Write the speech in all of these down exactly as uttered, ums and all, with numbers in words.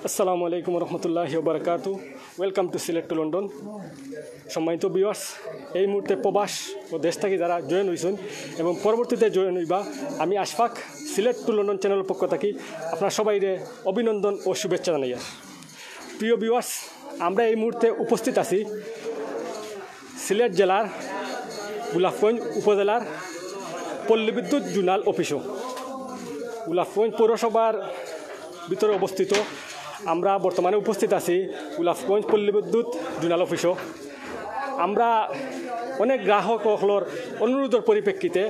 আসসালামু আলাইকুম রহমতুল্লাহ বারাকাতু। Welcome to Sylhet to London. সম্মানিত ভিউয়ার্স, এই মুহূর্তে প্রবাস ও দেশ থাকি যারা জয়েন হইছেন এবং পরবর্তীতে জয়েন হইবা, আমি আশফাক সিলেট টু লন্ডন চ্যানেলের পক্ষ থাকি আপনার সবাইরে অভিনন্দন ও শুভেচ্ছা জানাইয়ার। প্রিয় ভিউয়ার্স, আমরা এই মুহূর্তে উপস্থিত আছি সিলেট জেলার গোলাপগঞ্জ উপজেলার পল্লী বিদ্যুৎ জোনাল অফিসও। গোলাপগঞ্জ পৌরসভার ভিতরে অবস্থিত। আমরা বর্তমানে উপস্থিত আছি গোলাপগঞ্জ পল্লী বিদ্যুৎ জোনাল অফিসও। আমরা অনেক গ্রাহক অকলর অনুরোধর পরিপ্রেক্ষিতে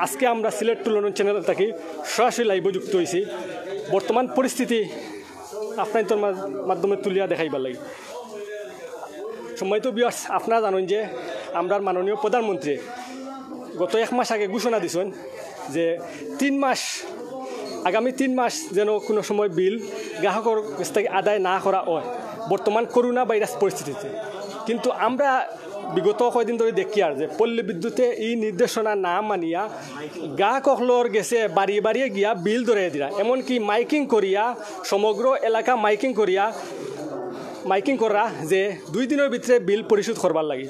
আজকে আমরা সিলেট টু লন্ডন চ্যানেল থাকি সরাসরি লাইভে যুক্ত হইছি। বর্তমান পরিস্থিতি আপনাইন্তর মা-, মাধ্যমে তুলিয়া দেখাইবার লাগি। সম্মানিত ভিউয়ার্স, আপনারা জানেন যে আমরার মাননীয় প্রধানমন্ত্রী গত এক মাস আগে ঘোষণা দিছেন যে তিন মাস, আগামী তিন মাস যেন কোনো সময় বিল গ্রাহকর কাছ থাকি আদায় না করা হয়, বর্তমান করোনা ভাইরাস পরিস্থিতিতে। কিন্তু আমরা বিগত কয়দিন ধরি দেখিয়ার যে পল্লী বিদ্যুতে এই নির্দেশনা না মানিয়া গ্রাহক অকলর গেছে বাড়িয়ে বাড়িয়ে গিয়া বিল ধরাইয়া দিরা, এমনকি মাইকিং করিয়া, সমগ্র এলাকা মাইকিং করিয়া, মাইকিং করা যে দুই দিনের ভিতরে বিল পরিশোধ করবার লাগি।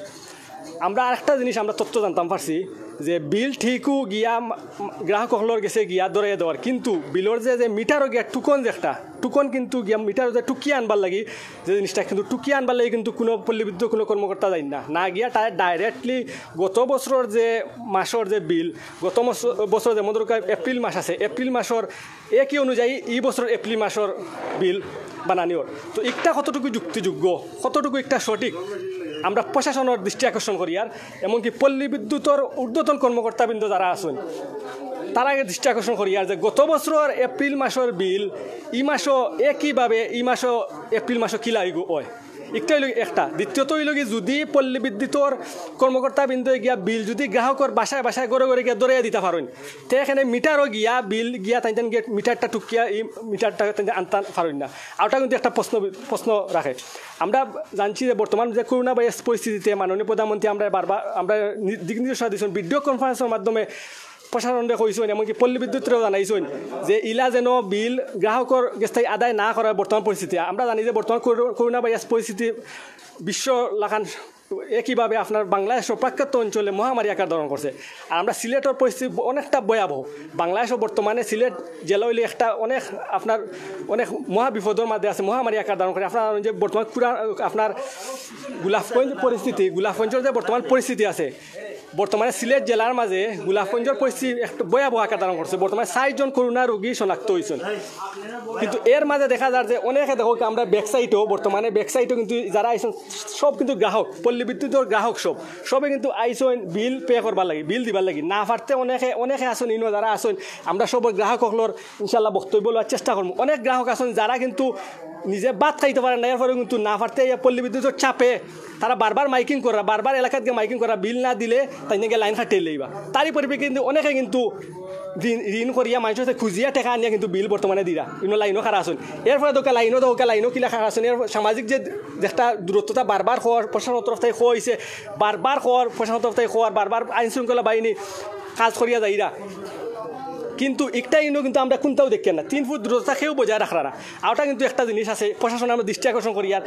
আমরা আরেকটা জিনিস আমরা তথ্য জানতাম পারছি যে বিল ঠিকও গিয়া মা-, গ্রাহক অকলর গেছে গিয়া ধরাইয়া দেওয়ার, কিন্তু বিলর যে, যে মিটারও গিয়া টুকন যে একটা, টুকন কিন্তু গিয়া মিটারও যে টুকিয়া আনবার লাগি, যে জিনিসটা কিন্তু টুকিয়া আনবার লাগি কিন্তু কোনো পল্লী বিদ্যুৎ কোনো কর্মকর্তা যাইন না, না গিয়া তারা ডাইরেক্টলি গত বছরর যে মাসর যে বিল, গত মস-, বছর যেমন ধরো এপ্রিল মাস আছে, এপ্রিল মাসর একই অনুযায়ী এই বছর এপ্রিল মাসর বিল বানানিওর। তো একটা কতটুকু যুক্তিযোগ্য, কতটুকু একটা সঠিক, আমরা প্রশাসনের দৃষ্টি আকর্ষণ করিয়ার, এমনকি পল্লী বিদ্যুতর ঊর্ধ্বতন কর্মকর্তাবৃন্দ যারা আছেন, তারা আগে দৃষ্টি আকর্ষণ করিয়ার যে গত বছরর এপ্রিল মাসর বিল এই মাসও একইভাবে এই মাসও এপ্রিল মাসও কিলা অইগো অয়। একটা হইল একটা। দ্বিতীয়ত হইল কি, যদি পল্লী বিদ্যুতর কর্মকর্তাবৃন্দ গিয়া বিল যদি গ্রাহকর বাসায় বাসায় ঘরে ঘরে গিয়া ধরাইয়া দিতা পারেন, তে এখানে মিটারও গিয়া বিল গিয়া তাইন তাইন গিয়া মিটারটা টুকিয়া এই মিটারটা তাইন তাইন আনতা পারেন না। আর ওটা কিন্তু একটা প্রশ্ন, প্রশ্ন রাখে। আমরা জানছি যে বর্তমান যে করোনা ভাইরাস পরিস্থিতিতে মাননীয় প্রধানমন্ত্রী আমরা বারবার আমরা নি-, দিক নির্দেশনা দিয়েছেন ভিডিও কনফারেন্সের মাধ্যমে প্রশাসনরে কইছেন, এমনকি পল্লী বিদ্যুতরেও জানাইছেন যে ইলা যেন বিল গ্রাহকর গেছ থাকি আদায় না করার বর্তমান পরিস্থিতি। আমরা জানি যে বর্তমান করো-, করোনা ভাইরাস পরিস্থিতি বিশ্ব লাখান একইভাবে আপনার বাংলাদেশও প্রখ্যাত অঞ্চলে মহামারী আকার ধারণ করছে। আর আমরা সিলেটর পরিস্থিতি অনেকটা ভয়াবহ। বাংলাদেশও বর্তমানে সিলেট জেলা হইলে একটা অনেক আপনার অনেক মহা বিপদর মাঝে আছে, মহামারী আকার ধারণ করে। আপনারা জানেন যে বর্তমান কুরা-, আপনার গোলাপগঞ্জ পরিস্থিতি, গোলাপগঞ্জের যে বর্তমান পরিস্থিতি আছে, বর্তমানে সিলেট জেলার মাঝে গোলাপগঞ্জের পরিস্থিতি একটু ভয়াবহ আকার ধারণ করছে। বর্তমানে ষাট জন করোনা রোগী শনাক্ত হয়েছেন। কিন্তু এর মাঝে দেখা যার যে অনেকে দেখো কি আমরা ব্যাক সাইডও, বর্তমানে ব্যাক সাইডও কিন্তু যারা আইছেন সব কিন্তু গ্রাহক, পল্লী বিদ্যুতের গ্রাহক সব, সবে কিন্তু আইছেন বিল পে করবার লাগি, বিল দিবার লাগি। না পারতে অনেকে, অনেকে আছেন ইনো যারা আছেন, আমরা সব গ্রাহক অকলর ইনশাল্লাহ বক্তব্য লওয়ার চেষ্টা করবো। অনেক গ্রাহক আছেন যারা কিন্তু নিজে ভাত খাইতে পারেন না, এরপরেও কিন্তু না পারতে এই পল্লী বিদ্যুতের চাপে তারা বারবার মাইকিং করা, বারবার এলাকাত গিয়ে মাইকিং করা, বিল না দিলে তাই নাকি লাইন কাটিয়ে লইবা। তারই পরিপ্রেক্ষিতে কিন্তু অনেকে কিন্তু ঋণ, ঋণ করিয়া মানুষের কাছে খুঁজিয়া টাকা আনিয়া কিন্তু বিল বর্তমানে দিরা, ইনো লাইনও খারা আছেন। এরপরে দোকা লাইনও দোকা লাইনও কিলা খারা আছেন। এর সামাজিক যে একটা দূরত্বতা বারবার খোয়ার প্রশাসনের তরফ থেকে খোয়া হয়েছে, বারবার খোয়ার প্রশাসনের তরফ থেকে খোয়ার, বারবার আইন শৃঙ্খলা বাহিনী কাজ করিয়া যাইরা। কিন্তু একটা ইনো কিন্তু আমরা কোনটাও দেখি না, তিন ফুট দূরত্বতা কেউ বজায় রাখরা না। আর ওটা কিন্তু একটা জিনিস আছে, প্রশাসন আমরা দৃষ্টি আকর্ষণ করি। আর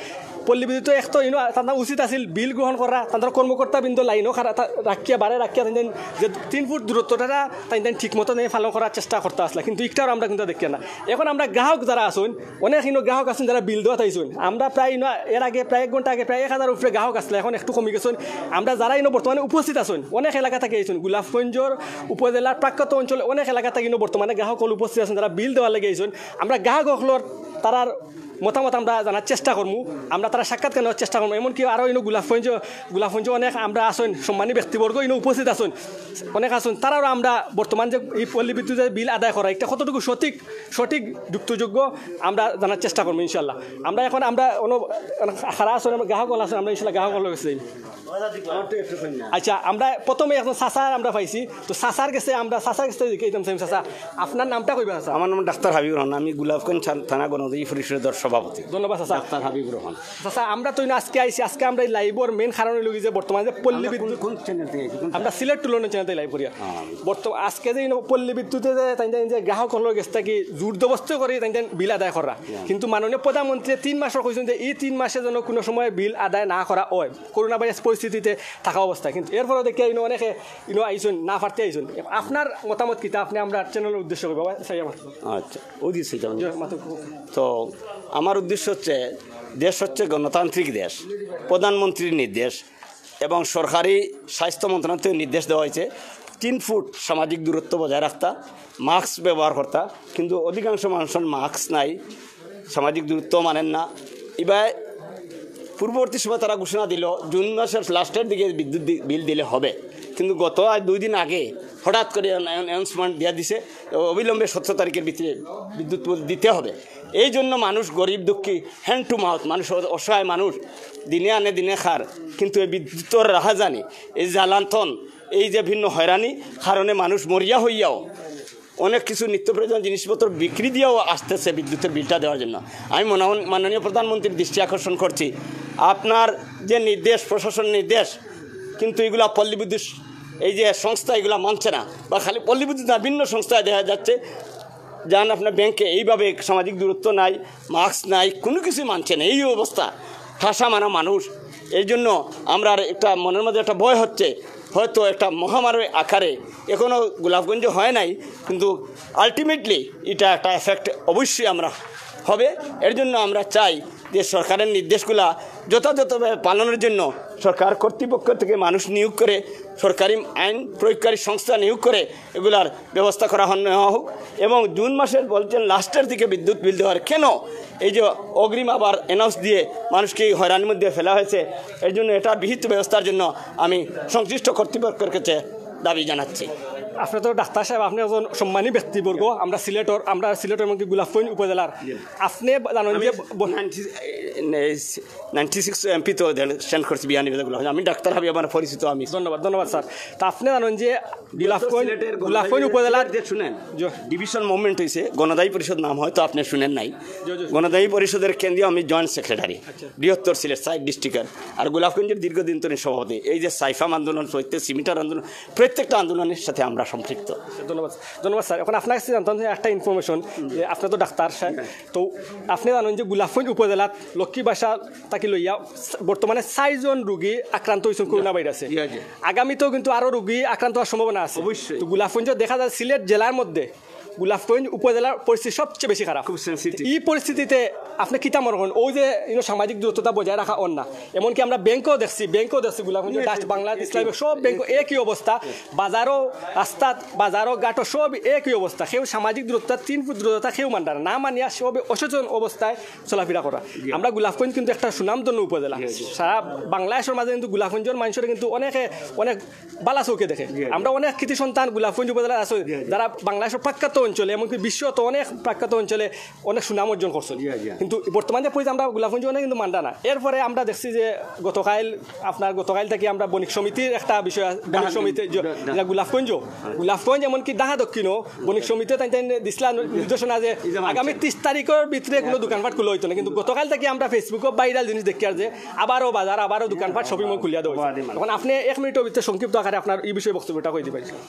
পল্লী বিদ্যুৎ তো এক তো ইনো তার উচিত আছিল বিল গ্রহণ করা, তার কর্মকর্তাবৃন্দ লাইনও খারা তা-, রাখিয়া, বারে রাখিয়া, তাই তাই যে তিন ফুট দূরত্বটা তাই তাই ঠিক মতো তাই পালন করার চেষ্টা করতে আসলা, কিন্তু একটাও আমরা কিন্তু দেখি না। এখন আমরা গ্রাহক যারা আছেন, অনেক ইনো গ্রাহক আছেন যারা বিল দেওয়া তাইছেন। আমরা প্রায় ইনো এর আগে প্রায় এক ঘন্টা আগে প্রায় এক হাজার উপরে গ্রাহক আসলে, এখন একটু কমে গেছেন। আমরা যারা ইনো বর্তমানে উপস্থিত আছেন, অনেক এলাকা থেকে আইছেন, গোলাপগঞ্জর উপজেলার প্রখ্যাত অঞ্চলে অনেক এলাকা থেকে ইনো বর্তমানে গ্রাহক হল উপস্থিত আছেন, যারা বিল দেওয়ার লেগে আইছেন। আমরা গ্রাহক হকলর তারার মতামত আমরা জানার চেষ্টা করবো, আমরা তারা সাক্ষাৎকার নেওয়ার চেষ্টা করবো। এমনকি আরও ইনো গোলাপগঞ্জ, গোলাপগঞ্জ অনেক আমরা আছেন, সম্মানী ব্যক্তিবর্গ ইনো উপস্থিত আছেন, অনেক আছেন, তারারও আমরা বর্তমান যে এই পল্লী বিদ্যুতের বিল আদায় করা, এটা কতটুকু সঠিক, সঠিক যুক্তিযোগ্য আমরা জানার চেষ্টা করবো ইনশাল্লাহ। আমরা এখন আমরা অনো-, খারা আছেন, গ্রাহক হল আছেন, আমরা ইনশাল্লাহ গ্রাহক হল গেছে। আচ্ছা, আমরা প্রথমে এখন চাচার আমরা পাইছি, তো চাচার গেছে আমরা চাচার গেছে দেখে দিতাম চাচা, আপনার নামটা কইবা চাচা? আমার নাম ডাক্তার হাবিবুর রহমান, আমি গোলাপগঞ্জ থান-, থানা গণদেবী পরিষদর সব সভাপতি। ধন্যবাদ, চাচা। ডাক্তার হাবিবুর রহমান। চাচা, আমরা তো ইনো আজকে আইছি, আজকে আমরা এই লাইভর মেইন কারণ অইলো কি যে বর্তমানে যে পল্লী আমরা কোন বিদ্যুৎ, কোন চ্যানেল থেকে? কোন আমরা সিলেট টুলনের চ্যানেল লাইভ করিয়া। বর্তমান আজকে যে ইনো পল্লী বিদ্যুতে যে তাইন তাইন যে গ্রাহক অকলর গেছ থাকি জোর জবরদস্তি করি তাইন তাইন বিল আদায় করা, কিন্তু মাননীয় প্রধানমন্ত্রী তিন মাসর কইছইন যে এই তিন মাসে যেন কোনো সময় বিল আদায় না করা হয়, করোনা ভাইরাস পরিস্থিতিতে থাকা অবস্থায়। কিন্তু এরপরেও দেখি ইনো অনেকে ইনো আইছইন, না পারতে আইছইন। আপনার মতামত কিতা? আপনি আমরা চ্যানেলের উদ্দেশ্য করবো বাবা, সাইয়া মাতইন। আচ্ছা, ওই দিয়েছি যেমন। জি, মাতইন। তো আমার উদ্দেশ্য হচ্ছে, দেশ হচ্ছে গণতান্ত্রিক দেশ, প্রধানমন্ত্রীর নির্দেশ এবং সরকারি স্বাস্থ্য মন্ত্রণালয় থেকে নির্দেশ দেওয়া হয়েছে তিন ফুট সামাজিক দূরত্ব বজায় রাখতা, মাস্ক ব্যবহার করতা, কিন্তু অধিকাংশ মানুষের মাস্ক নাই, সামাজিক দূরত্ব মানেন না। এবার পূর্ববর্তী সময় তারা ঘোষণা দিল জুন মাসের লাস্টের দিকে বিদ্যুৎ দি- বিল দিলে হবে, কিন্তু গত আজ দুই দিন আগে হঠাৎ করে অ্যানাউন্সমেন্ট দিয়ে দিছে, অবিলম্বে সতেরো তারিখের ভিতরে বিদ্যুৎ বিল দিতে হবে। এই জন্য মানুষ গরিব দুঃখী, হ্যান্ড টু মাউথ মানুষ, অ- অসহায় মানুষ, দিনে আনে দিনে খার, কিন্তু এই বিদ্যুতের রাহাজানি, এই জ্বালাতন, এই যে ভিন্ন হয়রানি কারণে মানুষ মরিয়া হইয়াও অনেক কিছু নিত্য প্রয়োজন জিনিসপত্র বিক্রি দিয়েও আসতেছে বিদ্যুতের বিলটা দেওয়ার জন্য। আমি মনে হয় মাননীয় প্রধানমন্ত্রীর দৃষ্টি আকর্ষণ করছি, আপনার যে নির্দেশ, প্রশাসন নির্দেশ, কিন্তু এগুলা পল্লী বিদ্যুৎ এই যে সংস্থা এগুলা মানছে না, বা খালি পল্লী বিদ্যুৎ না, ভিন্ন সংস্থায় দেখা যাচ্ছে যান আপনার ব্যাংকে এইভাবে সামাজিক দূরত্ব নাই, মাস্ক নাই, কোনো কিছুই মানছে না। এই অবস্থা, ঠাসা মানা মানুষ। এই জন্য আমরা একটা মনের মধ্যে একটা ভয় হচ্ছে, হয়তো একটা মহামারীর আকারে এখনও গোলাপগঞ্জে হয় নাই, কিন্তু আলটিমেটলি এটা একটা এফেক্ট অবশ্যই আমরা হবে। এর জন্য আমরা চাই যে সরকারের নির্দেশগুলা যথাযথভাবে পালনের জন্য সরকার কর্তৃপক্ষ থেকে মানুষ নিয়োগ করে, সরকারি আইন প্রয়োগকারী সংস্থা নিয়োগ করে এগুলার ব্যবস্থা করা হন- নেওয়া হোক। এবং জুন মাসের বলছেন লাস্টের দিকে বিদ্যুৎ বিল দেওয়ার, কেন এই যে অগ্রিম আবার অ্যানাউন্স দিয়ে মানুষকে এই হয়রানির মধ্যে ফেলা হয়েছে? এর জন্য এটা বিহিত ব্যবস্থার জন্য আমি সংশ্লিষ্ট কর্তৃপক্ষের কাছে দাবি জানাচ্ছি। আপনি তো ডাক্তার সাহেব, আপনি একজন সম্মানী ব্যক্তিবর্গ। আমরা সিলেটর, আমরা সিলেটর এমনকি গোলাপগঞ্জ উপজেলার। আপনি জানেন যে ব- নাইনটি সিক্স এমপি তো সেন্ড করছি বিয়ানীবাজার গোলাপগঞ্জ। আমি ডাক্তার হাবিব, আমার পরিচিত আমি। ধন্যবাদ, ধন্যবাদ স্যার। তা আপনি জানেন যে গোলাপগঞ্জ, সিলেটের গোলাপগঞ্জ উপজেলার যে শুনেন, জি। ডিভিশন মুভমেন্ট হয়েছে, গণদায়ী পরিষদ নাম হয়তো আপনি শুনেন নাই। জি, জি। গণদায়ী পরিষদের কেন্দ্রীয় আমি জয়েন্ট সেক্রেটারি, বৃহত্তর সিলেট সাইড ডিস্ট্রিক্টের। আর গোলাপগঞ্জের দীর্ঘদিন ধরে সভাপতি। এই যে সাইফাম আন্দোলন, সৈতে সিমিটার আন্দোলন, প্রত্যেকটা আন্দোলনের সাথে আমরা সম্পৃক্ত। ধন্যবাদ, ধন্যবাদ স্যার। এখন আপনার কাছে জানতাম যে একটা ইনফরমেশন, যে আপনি তো ডাক্তার স্যার, তো আপনি জানেন যে গোলাপগঞ্জ উপজেলাত লক্ষ্মী বাসা থাকি লইয়া বর্তমানে চারজন রোগী আক্রান্ত হয়েছেন করোনা ভাইরাসে। জি, জি। আগামীতেও কিন্তু আরো রোগী আক্রান্ত হওয়ার সম্ভাবনা আছে। অবশ্যই। তো গোলাপগঞ্জ দেখা যায় সিলেট জেলার মধ্যে গোলাপগঞ্জ উপজেলার পরিস্থিতি সবচেয়ে বেশি খারাপ। খুব সেনসিটিভ। এই পরিস্থিতিতে আপনি কিতা মনে করেন? ওই যে ইনো সামাজিক দূরত্বটা বজায় রাখা অর না, এমনকি আমরা ব্যাংকেও দেখছি, ব্যাংকেও দেখছি গোলাপগঞ্জ, জি, ডাচ জি। বাংলাদেশ ইসলামী সব ব্যাংক একই অবস্থা, বাজারও, রাস্তাত, বাজারও, ঘাটও সব একই অবস্থা। কেউ সামাজিক দূরত্ব, তিন ফুট দূরত্ব কেউ মানরা না, না মানিয়া সব অসচেতন অবস্থায় চলাফেরা করা। আমরা গোলাপগঞ্জ কিন্তু একটা সুনামধন্য উপজেলা, সারা বাংলাদেশের মাঝে কিন্তু গোলাপগঞ্জের মানুষের কিন্তু অনেকে অনেক বালা চোখে দেখে। আমরা অনেক কৃতি সন্তান গোলাপগঞ্জ উপজেলার আছে, যারা বাংলাদেশের প্রখ্যাত অঞ্চলে, এমনকি বিশ্ব তো অনেক প্রখ্যাত অঞ্চলে অনেক সুনাম অর্জন করছে। জি, জি। কিন্তু বর্তমানে পর্যায়ে আমরা গোলাপগঞ্জ অনেক কিন্তু মানরা না। এরপরে আমরা দেখছি যে গতকাল, আপনার গতকাল থাকি আমরা বণিক সমিতির একটা বিষয় আছে, বণিক সমিতি যে, যে গোলাপগঞ্জ, গোলাপগঞ্জ এমনকি ঢাকা দক্ষিণও বণিক সমিতিও তাই তাই দিছিলা নির্দেশনা যে আগামী তিরিশ তারিখের ভিতরে কোনো দোকানপাট খুলা হইতো না। কিন্তু গতকাল থাকি আমরা ফেসবুকও ভাইরাল জিনিস দেখি আর যে আবারও বাজার, আবারও দোকানপাট, শপিং মল খুলিয়া দেওয়া হইছে। এখন আপনি এক মিনিটের ভিতরে সংক্ষিপ্ত আকারে আপনার এই বিষয়ে বক্তব্যটা কই দিবেন।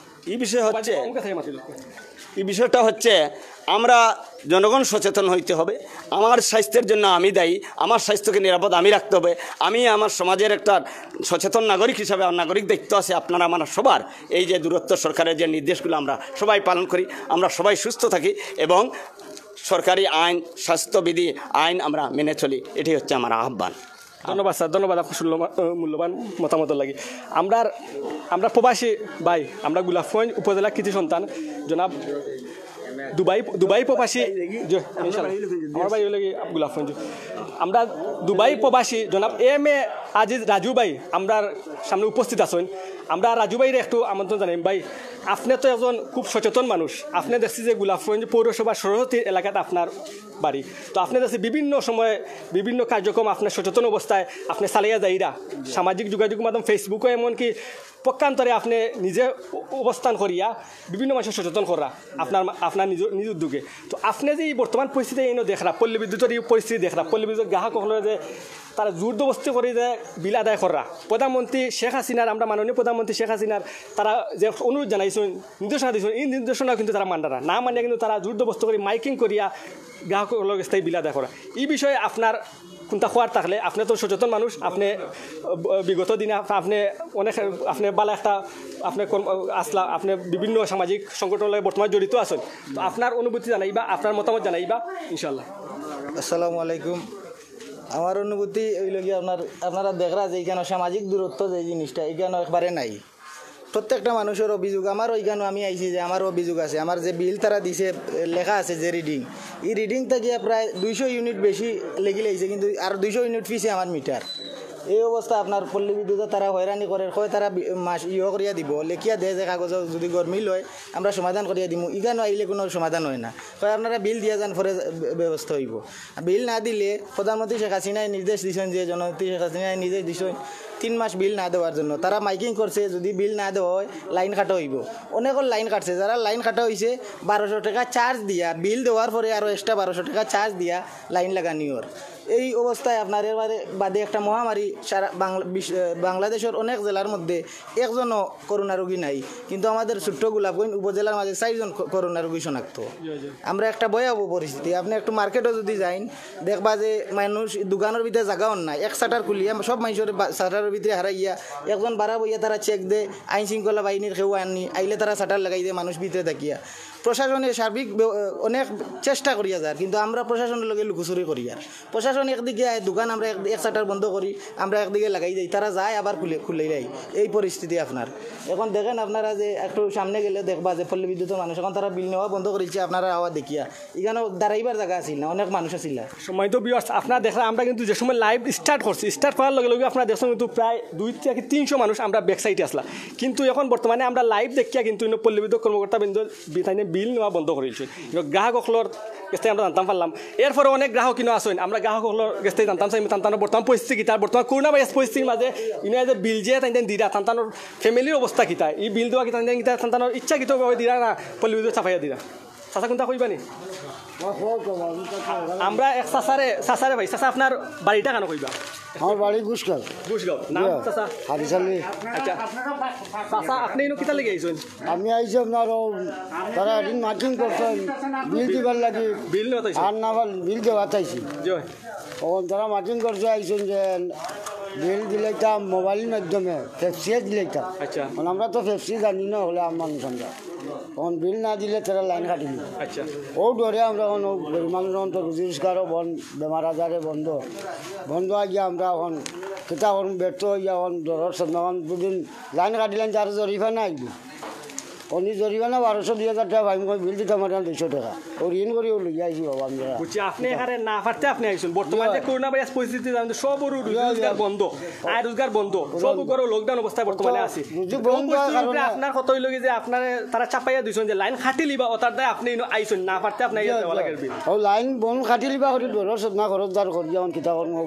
এই বিষয় হচ্ছে, মুখে থেকে মাতিল। এই বিষয়টা হচ্ছে আমরা জনগণ সচেতন হইতে হবে। আমার স্বাস্থ্যের জন্য আমি দায়ী, আমার স্বাস্থ্যকে নিরাপদ আমি রাখতে হবে। আমি আমার সমাজের একটা সচেতন নাগরিক হিসাবে আমার নাগরিক দায়িত্ব আছে আপনারা আমার সবার। এই যে দূরত্ব সরকারের যে নির্দেশগুলো আমরা সবাই পালন করি, আমরা সবাই সুস্থ থাকি এবং সরকারি আইন, স্বাস্থ্যবিধি, আইন আমরা মেনে চলি, এটাই হচ্ছে আমার আহ্বান। ধন্যবাদ স্যার, ধন্যবাদ আপনার মূল্যবান, আহ, মূল্যবান মতামত লাগি। আমরা, আমরা প্রবাসী ভাই, আমরা গোলাপগঞ্জ উপজেলা কৃতি সন্তান জনাব দুবাই, দুবাই প্রবাসী, জি, ইনশাআল্লাহ। আমার ভাই হইল কি গোলাপগঞ্জ। আমরা দুবাই প্রবাসী জনাব এম এ আজিজ রাজু ভাই আমরার সামনে উপস্থিত আছেন। আমরা রাজু ভাইরে একটু আমন্ত্রণ জানাই। ভাই, আপনি তো একজন খুব সচেতন মানুষ, আপনি দেখছি যে গোলাপগঞ্জ পৌরসভার সরস্বতী এলাকাত আপনার বাড়ি, তো আপনি দেখছি বিভিন্ন সময় বিভিন্ন কার্যক্রম আপনার সচেতন অবস্থায় আপনি চালাইয়া যাইরা, সামাজিক যোগাযোগ মাধ্যম ফেসবুকও এমনকি পক্ষান্তরে আপনে নিজে অ-, অবস্থান করিয়া বিভিন্ন মানুষরে সচেতন করা আপনার মা-, আপনার নিজ, নিজ উদ্যোগে। তো আপনে যে এই বর্তমান পরিস্থিতি ইনো দেখরা, পল্লী বিদ্যুতর এই পরিস্থিতি দেখরা, পল্লী বিদ্যুতর গ্রাহক অকলরে যে তারা জোর জবরদস্তি করি যে বিল আদায় করা, প্রধানমন্ত্রী শেখ হাসিনার, আমরা মাননীয় প্রধানমন্ত্রী শেখ হাসিনার তারা যে অনুরোধ জানাইছইন, নির্দেশনা দিছইন, এই নির্দেশনা কিন্তু তারা মানরা না, না মানিয়া কিন্তু তারা জোর জবরদস্তি করি মাইকিং করিয়া গ্রাহক অকলর গেছ থাকি বিল আদায় করা। এই বিষয়ে আপনার কুনতা কওয়ার থাকলে, আপনে তো সচেতন মানুষ, আপনে, আহ, বিগত দিনে আপ-, আপনে অনেক, আপনে ভালা একটা, আপনে কোন, আহ, আছলা, আপনে বিভিন্ন সামাজিক সংগঠনর লগে বর্তমানে জড়িত আছইন। তো আপনার অনুভূতি জানাইবা, আপনার মতামত জানাইবা, ইনশাআল্লাহ। আসসালামু আলাইকুম। আমার অনুভূতি অইলো কি, আপনার, আপনারা দেখরা যে ইখানো সামাজিক দূরত্ব যে জিনিসটা, ইখানো একবারে নাই। প্রত্যেকটা মানুষর অভিযোগ, আমারও ইখানো আমি আইছি যে আমার অভিযোগ আছে, আমার যে বিল তারা দিছে, এ, লেখা আছে যে রিডিং, এই রিডিং থাকিয়া প্রায় দুইশো ইউনিট বেশি লেগি লাইছে, কিন্তু আর দুইশো ইউনিট পিছে আমার মিটার। এই অবস্থা আপনার পল্লী বিদ্যুতে তারা হয়রানি করের, কয় তারা বি-, মাস ইয়ে করিয়া দিব, লেখিয়া দেয় যে কাগজ যদি গরমিল অয় আমরা সমাধান করিয়া দিমু, ইখানো আইলে কুনু সমাধান অয় না, কয় আপনারা বিল দিয়া যান, পরে ব্য-, ব্যবস্থা অইবো। বিল না দিলে প্রধানমন্ত্রী শেখ হাসিনায় নির্দেশ দিছইন, যে জননেত্রী শেখ হাসিনায় নির্দেশ দিছইন তিন মাস বিল না দেওয়ার জন্য। তারা মাইকিং করছে, যদি বিল না দেওয়া অয় লাইন কাটা অইবো। অনেকর লাইন কাটছে, যারার লাইন কাটা অইছে বারোশো টেকা চার্জ দিয়া, বিল দেওয়ার পরে আরও এক্সট্রা বারোশো টেকা চার্জ দিয়া লাইন লাগানি অর। এই অবস্থায় আপনার এর বাদে, বাদে একটা মহামারী সারা বাংলা-, বিশ্ব-, বাংলাদেশর অনেক জেলার মধ্যে একজনও করোনা রোগী নাই, কিন্তু আমাদের ছোট্ট গোলাপগঞ্জ উপজেলার মাঝে চাইরজন ক-, করোনা রোগী শনাক্ত। আমরা একটা ভয়াবহ পরিস্থিতি। আপনে একটু মার্কেটো যদি যাইন, দেখবা যে মানুষ দোকানর ভিতরে জাগা অর না, এক শাটার খুলিয়া সব মানুষর বা-, শাটারর ভিতরে হারাইয়া, একজন বারা বইয়া তারা চেক দেয়, আইন শৃঙ্খলা বাহিনীর কেউ আননি, আইলে তারা শাটার লাগাই দেয় মানুষ ভিতরে থাকিয়া। প্রশাসনে সার্বিক ব্য-, অনেক চেষ্টা করিয়া যার, কিন্তু আমরা প্রশাসনর লগে লুকোচুরি করিয়ার। প্রশাসন একদিকে আয়, দোকান আমরা এক, এক শাটার বন্ধ করি, আমরা একদিকে লাগাই দেই, তারা যায় আবার খুলে, খুলে দেয়। এই পরিস্থিতি আপনার। এখন দেখেন আপনারা যে একটু সামনে গেলে দেখবা যে পল্লী বিদ্যুতর মানুষ এখন তারা বিল নেওয়া বন্ধ করিলছে, আপনারা আওয়া দেখিয়া। ইখানো দাঁড়াইবার জাগা আছিল না, অনেক মানুষ আছিল না। সম্মানিত ভিউয়ার্স, আপনারা দেখরা আমরা কিন্তু যে সময় লাইভ স্টার্ট করছি, স্টার্ট করার লগে লগে আপনারা দেখছেন কিন্তু প্রায় দুই থেকে তিনশো মানুষ আমরা ব্যাক সাইডে আছলা, কিন্তু এখন বর্তমানে আমরা লাইভ দেখিয়া কিন্তু ইনো পল্লী বিদ্যুৎ কর্মকর্তা বৃন্দ বি-, তাইনে বিল নেওয়া বন্ধ করিলছে। ইনো গ্রাহক অকলর গেছ থাকি আমরা জানতাম পারলাম। এরপরে অনেক গ্রাহক ইনো আছইন, আমরা গ্রাহক অকলর গেছ থাকি জানতাম চাইমু তান তানর বর্তমান পরিস্থিতি কিতা, বর্তমান করোনা ভাইরাস পরিস্থিতির মাঝে ইনো যে বিল যে তাইন তাইন দিরা, তান তানর ফ্যামিলির অবস্থা কিতা, এই বিল দেওয়া কিতা তাইন তাইন কিতা তান তানর ইচ্ছাকৃতভাবে দিরা না পল্লী বিদ্যুৎ চাপাইয়া দিরা? চাচা কুনতা কইবা নি? আমরা এক চাচারে, চাচারে ভাই, চাচা আপনার বাড়িটা কানো কইবা? আমার বাড়ি ঘুষগাঁও। ঘুষগাঁও। নাম চাচা? হাদিস আলী। আচ্ছা। চাচা, আপনে ইনো কিতা লাগি আইছইন? আমি আইছি আপনার ও, তারা এদিন মাইকিং করছইন, বিল দিবার লাগি। বিল নেওয়াত আইছইন? আর না পার-, বিল দেওয়াত আইছি। জি। ও, তারা মাইকিং করছে আইছইন যে বিল দিলাইতাম মোবাইলর মাধ্যমে, ফেফসিয়ে দিলাইতাম। আচ্ছা। কারণ আমরা তো ফেফসি জানি না, অইলে আমার মানুষ আমরা। এখন বিল না দিলে তারা লাইন কাটিল। আচ্ছা। ও ডরে আমরা এখন ও গরিব মানুষ এখন তো রুজি রোজগারও বন্ধ, বেমার আজারে বন্ধ। বন্ধ অইয়া আমরা এখন কিতা করমু, ব্যর্থ অইয়া এখন ডরর সন্ধ্যা এখন দুদিন লাইন কাটিলাম, তার জরিফা না আইব। উনি জরিমানা বারোশো দুই হাজার টেকা পাইমু, কই বিল দিতাম পারতাম দুইশো টেকা। ও ঋণ করিও লইয়া আইছি বাবা আমরা। বুঝছি, আপনে এখানে না পারতে আপনে আইছইন। বর্তমানে যে করোনা ভাইরাস পরিস্থিতি জানেন তো, সব রু-, রুজি রোজগার বন্ধ, আয় রোজগার বন্ধ, সব উপরে লকডাউন অবস্থায় বর্তমানে আছি। রুজি বন্ধ অওয়ার কারণে আপনার কথা অইলো কি যে আপনারে তারা চাপাইয়া দিছইন যে লাইন কাটিলিবা, অতার দায় আপনে ইনো আইছইন, না পারতে আপনে ইনো দেওয়া লাগের বিল। ও লাইন বন্ধ কাটিলিবা করি ডরর সন্ধ্যা খরচদার করি এখন কিতা করমু।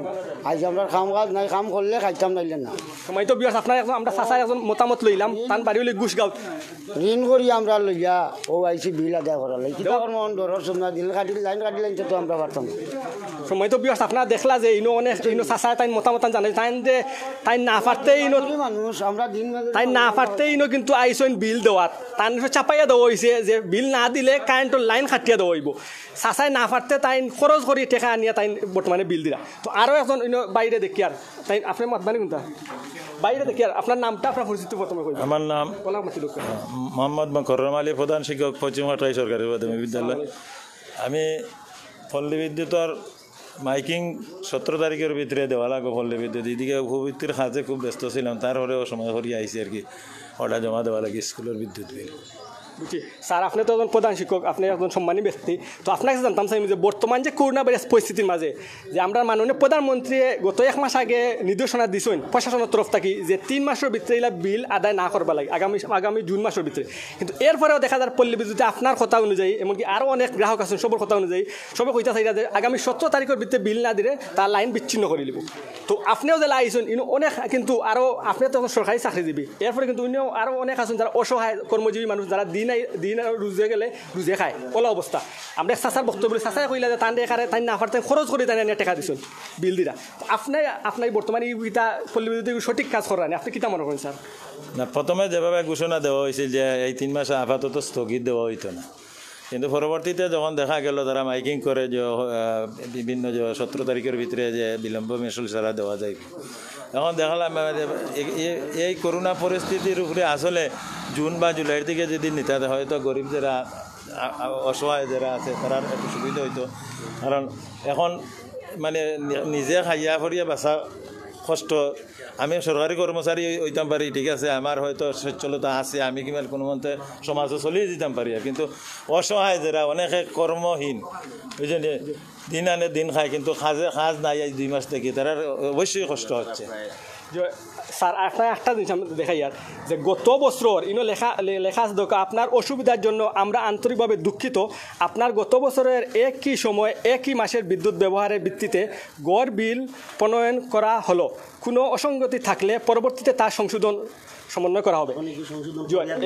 আইজ আমরার কাম কাজ নাই, কাম করলে খাইতাম নাইলে না। সম্মানিত ভিউয়ার্স, আপনার একজন, আমরা চাচার একজন মতামত লইলাম, তান বাড়ি অইলো ঘুষগাঁও। ঋণ করি আমরা লইয়া, ও আইছি বিল আদায় করার লাগি। কিতা করমু, এখন ডরর সন্ধ্যা দিন কাটিল, লাইন কাটিল, লাইন তো আমরা পারতাম না। সম্মানিত ভিউয়ার্স, আপনারা দেখলা যে ইনো অনেক, ইনো চাচায় তাইন মতামত জানাই, তাইন যে, তাইন না পারতে ইনো, মানুষ, আমরা দিন তাইন না পারতে ইনো কিন্তু আইছইন বিল দেওয়াত, তান চাপাইয়া দেওয়া অইছে যে বিল না দিলে কারেন্টর লাইন কাটিয়া দেওয়া অইবো। চাচায় না পারতে তাইন খরচ করি টেকা আনিয়া তাইন বর্তমানে বিল দিরা। তো আরো একজন ইনো বাইরে দেখিয়ার, তাইন আপনে মাতবা নি কুনতা? বাইরে দেখিয়ার, আপনার নামটা, আপনার পরিচিতি প্রথমে কইবা। আমার নাম ওলা মাতি লোক। মোহাম্মদ মকররম আলী, প্রধান শিক্ষক, পশ্চিম কাটরাই সরকারি প্রাথমিক বিদ্যালয়। আমি পল্লী বিদ্যুতর মাইকিং সতেরো তারিখর ভিতরে দেওয়া লাগবো পল্লী বিদ্যুত। এদিকে উপবৃত্তির কাজে খুব ব্যস্ত ছিলাম, তারপরেও সময় করি আইছি আর কি, ওটা জমা দেওয়া লাগে স্কুলর বিদ্যুৎ বিল। বুঝছি। স্যার, আপনি তো একজন প্রধান শিক্ষক, আপনি একজন সম্মানী ব্যক্তি। তো আপনার কাছে জানতাম চাইমু যে বর্তমান যে করোনা ভাইরাস পরিস্থিতির মাঝে যে আমরা মাননীয় প্রধানমন্ত্রী গত এক মাস আগে নির্দেশনা দিছইন প্রশাসনের তরফ থাকি যে তিন মাসর ভিতরে ইলা বিল আদায় না করবার লাগি আগামী, আগামী জুন মাসর ভিতরে। কিন্তু এরপরেও দেখা যার পল্লী বিদ্যুতে আপনার কথা অনুযায়ী, এমনকি আরও অনেক গ্রাহক আছেন, সবর কথা অনুযায়ী, সবে কইতা চাইরা যে আগামী সতেরো তারিখর ভিতরে বিল না দিলে তার লাইন বিচ্ছিন্ন করি দিব। তো আপনিও যে আইছইন, ইনো অনেক কিন্তু আরও, আপনি তো এখন সরকারি চাকরিজীবী, এরপরে কিন্তু ইনো আরও অনেক আছেন যারা অসহায় কর্মজীবী মানুষ, যারা দিন আই-, দিন আর রুজে গেলে রুজে খায়, ওলা অবস্থা। আমরা এক চাচার বক্তব্য বলি, চাচায় কইলা যে তান এখানে তাই না পারতেন খরচ করি তাই নিয়ে টাকা দিছইন বিল দিরা। আপনি, আপনি বর্তমানে ইটা পল্লী বিদ্যুতে সঠিক কাজ করেন, আপনি কিতা মনে করেন স্যার? না, প্রথমে যেভাবে ঘোষণা দেওয়া হয়েছিল যে এই তিন মাস আপাতত স্থগিত দেওয়া হইতো না, কিন্তু পরবর্তীতে যখন দেখা গেল তারা মাইকিং করে যে, আহ, বিভিন্ন যে সতেরো তারিখের ভিতরে যে বিলম্ব মাসুল ছাড়া দেওয়া যায়, এখন দেখালাম, আহ, যে এ-, এ-, এই করোনা পরিস্থিতির উপরে আসলে জুন বা জুলাইর দিকে যদি নিতে হয়, হয়তো গরিব যারা, আ-, আ-, অসহায় যারা আছে, তারার একটু সুবিধা হইতো। কারণ এখন মানে নি-, নিজে খাইয়া পড়িয়া বাঁচা কষ্ট। আমি সরকারি কর্মচারী হই-, হইতাম পারি, ঠিক আছে, আমার হয়তো সচ্ছলতা আছে, আমি কিংবা কোনো মতে সমাজে চলিয়ে দিতাম পারি, কিন্তু অসহায় যারা, অনেকে কর্মহীন, বুঝলেন, দিন আনে দিন খায়, কিন্তু কাজে কাজ নাই, আজ দুই মাস থেকে তারার অবশ্যই কষ্ট হচ্ছে। যে স্যার, আপনার একটা জিনিস আমি দেখাইয়ার যে গত বছর ইনো লেখা, লে-, লেখা আছে দেখো, "আপনার অসুবিধার জন্য আমরা আন্তরিকভাবে দুঃখিত। আপনার গত বছরের একই সময় একই মাসের বিদ্যুৎ ব্যবহারের ভিত্তিতে গড় বিল প্রণয়ন করা হলো। কোনো অসঙ্গতি থাকলে পরবর্তীতে তা সংশোধন সমন্বয় করা হবে।"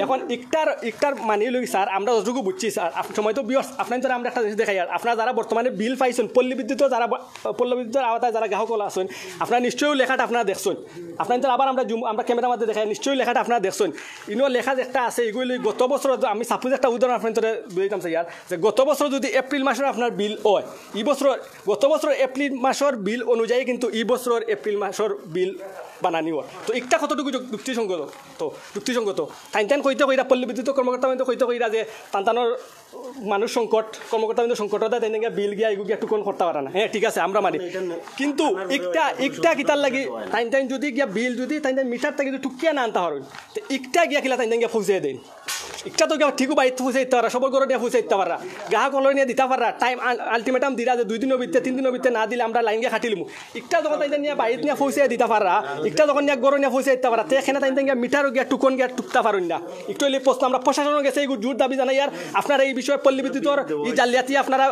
এখন ইকটার, ইকটার মানি লই স্যার, আমরা যতটুকু বুঝছি স্যার, আপ-, সময় তো বিয়ার্স, আপনার তো আমরা একটা জিনিস দেখাইয়ার, আপনারা যারা বর্তমানে বিল পাইছেন, পল্লী বিদ্যুৎ যারা ব-, পল্লী বিদ্যুতের আওতায় যারা গ্রাহক আছেন, আপনারা নিশ্চয়ই লেখাটা আপনারা দেখছেন। আপনার তো আবার আমরা জুম, আমরা ক্যামেরার মধ্যে দেখাই, নিশ্চয়ই লেখাটা আপনারা দেখছেন। ইনো লেখা যে একটা আছে, এগুলি গত বছর, আমি সাপোজ একটা উদাহরণ আপনার দিতাম চাইয়ার, যে গত বছর যদি এপ্রিল মাসের আপনার বিল হয়, এই বছর, গত বছর এপ্রিল মাসের বিল অনুযায়ী কিন্তু এই বছর এপ্রিল মাসের বিল বানানি হয়। তো একটা কতটুকু যুক-, যুক্তিসঙ্গত? তো যুক্তিসঙ্গত। তাইন তাইন কইতে কইরা, পল্লী বিদ্যুৎ কর্মকর্তা কইতে কইরা যে তান তানোর মানুষ সংকট, কর্মকর্তা কিন্তু সংকট হতে তাইন গিয়া বিল গিয়া এগু গিয়া টুকন করতে পারে না। হ্যাঁ, ঠিক আছে, আমরা মানি। কিন্তু একটা, একটা কিতার লাগি তাইন তাইন যদি গিয়া বিল যদি তাইন তাইন মিটারটা কিন্তু টুকিয়া না আনতে পারেন, তো একটা গিয়া কিলা তাইন তাইন গিয়া পৌঁছে দেন। একটা তো গিয়া ঠিক বাইত পৌঁছে দিতে পারা, সবর ঘরে নিয়ে পৌঁছে দিতে পারা, গ্রাহক হলে নিয়ে দিতে পারা, টাইম আলটিমেটাম দিরা যে দুই দিনের ভিতরে, তিন দিনের ভিতরে না দিলে আমরা লাইন গিয়া কাটিলিমু। একটা যখন তাইন নিয়ে বাইত নিয়ে পৌঁছে দিতে পারা, একটা যখন নিয়ে ঘরে নিয়ে পৌঁছে দিতে পারা, তে এখানে তাইন গিয়া মিটারও গিয়া টুকন গিয়া টুকতা পারুন না। একটু হইলে প্রশ্ন আমরা প্রশাসনের গেছে এই জোর দাবি জানাই, আর আপনারা এই বিষয়ে পল্লী বিদ্যুতের এই জালিয়াতি আপনারা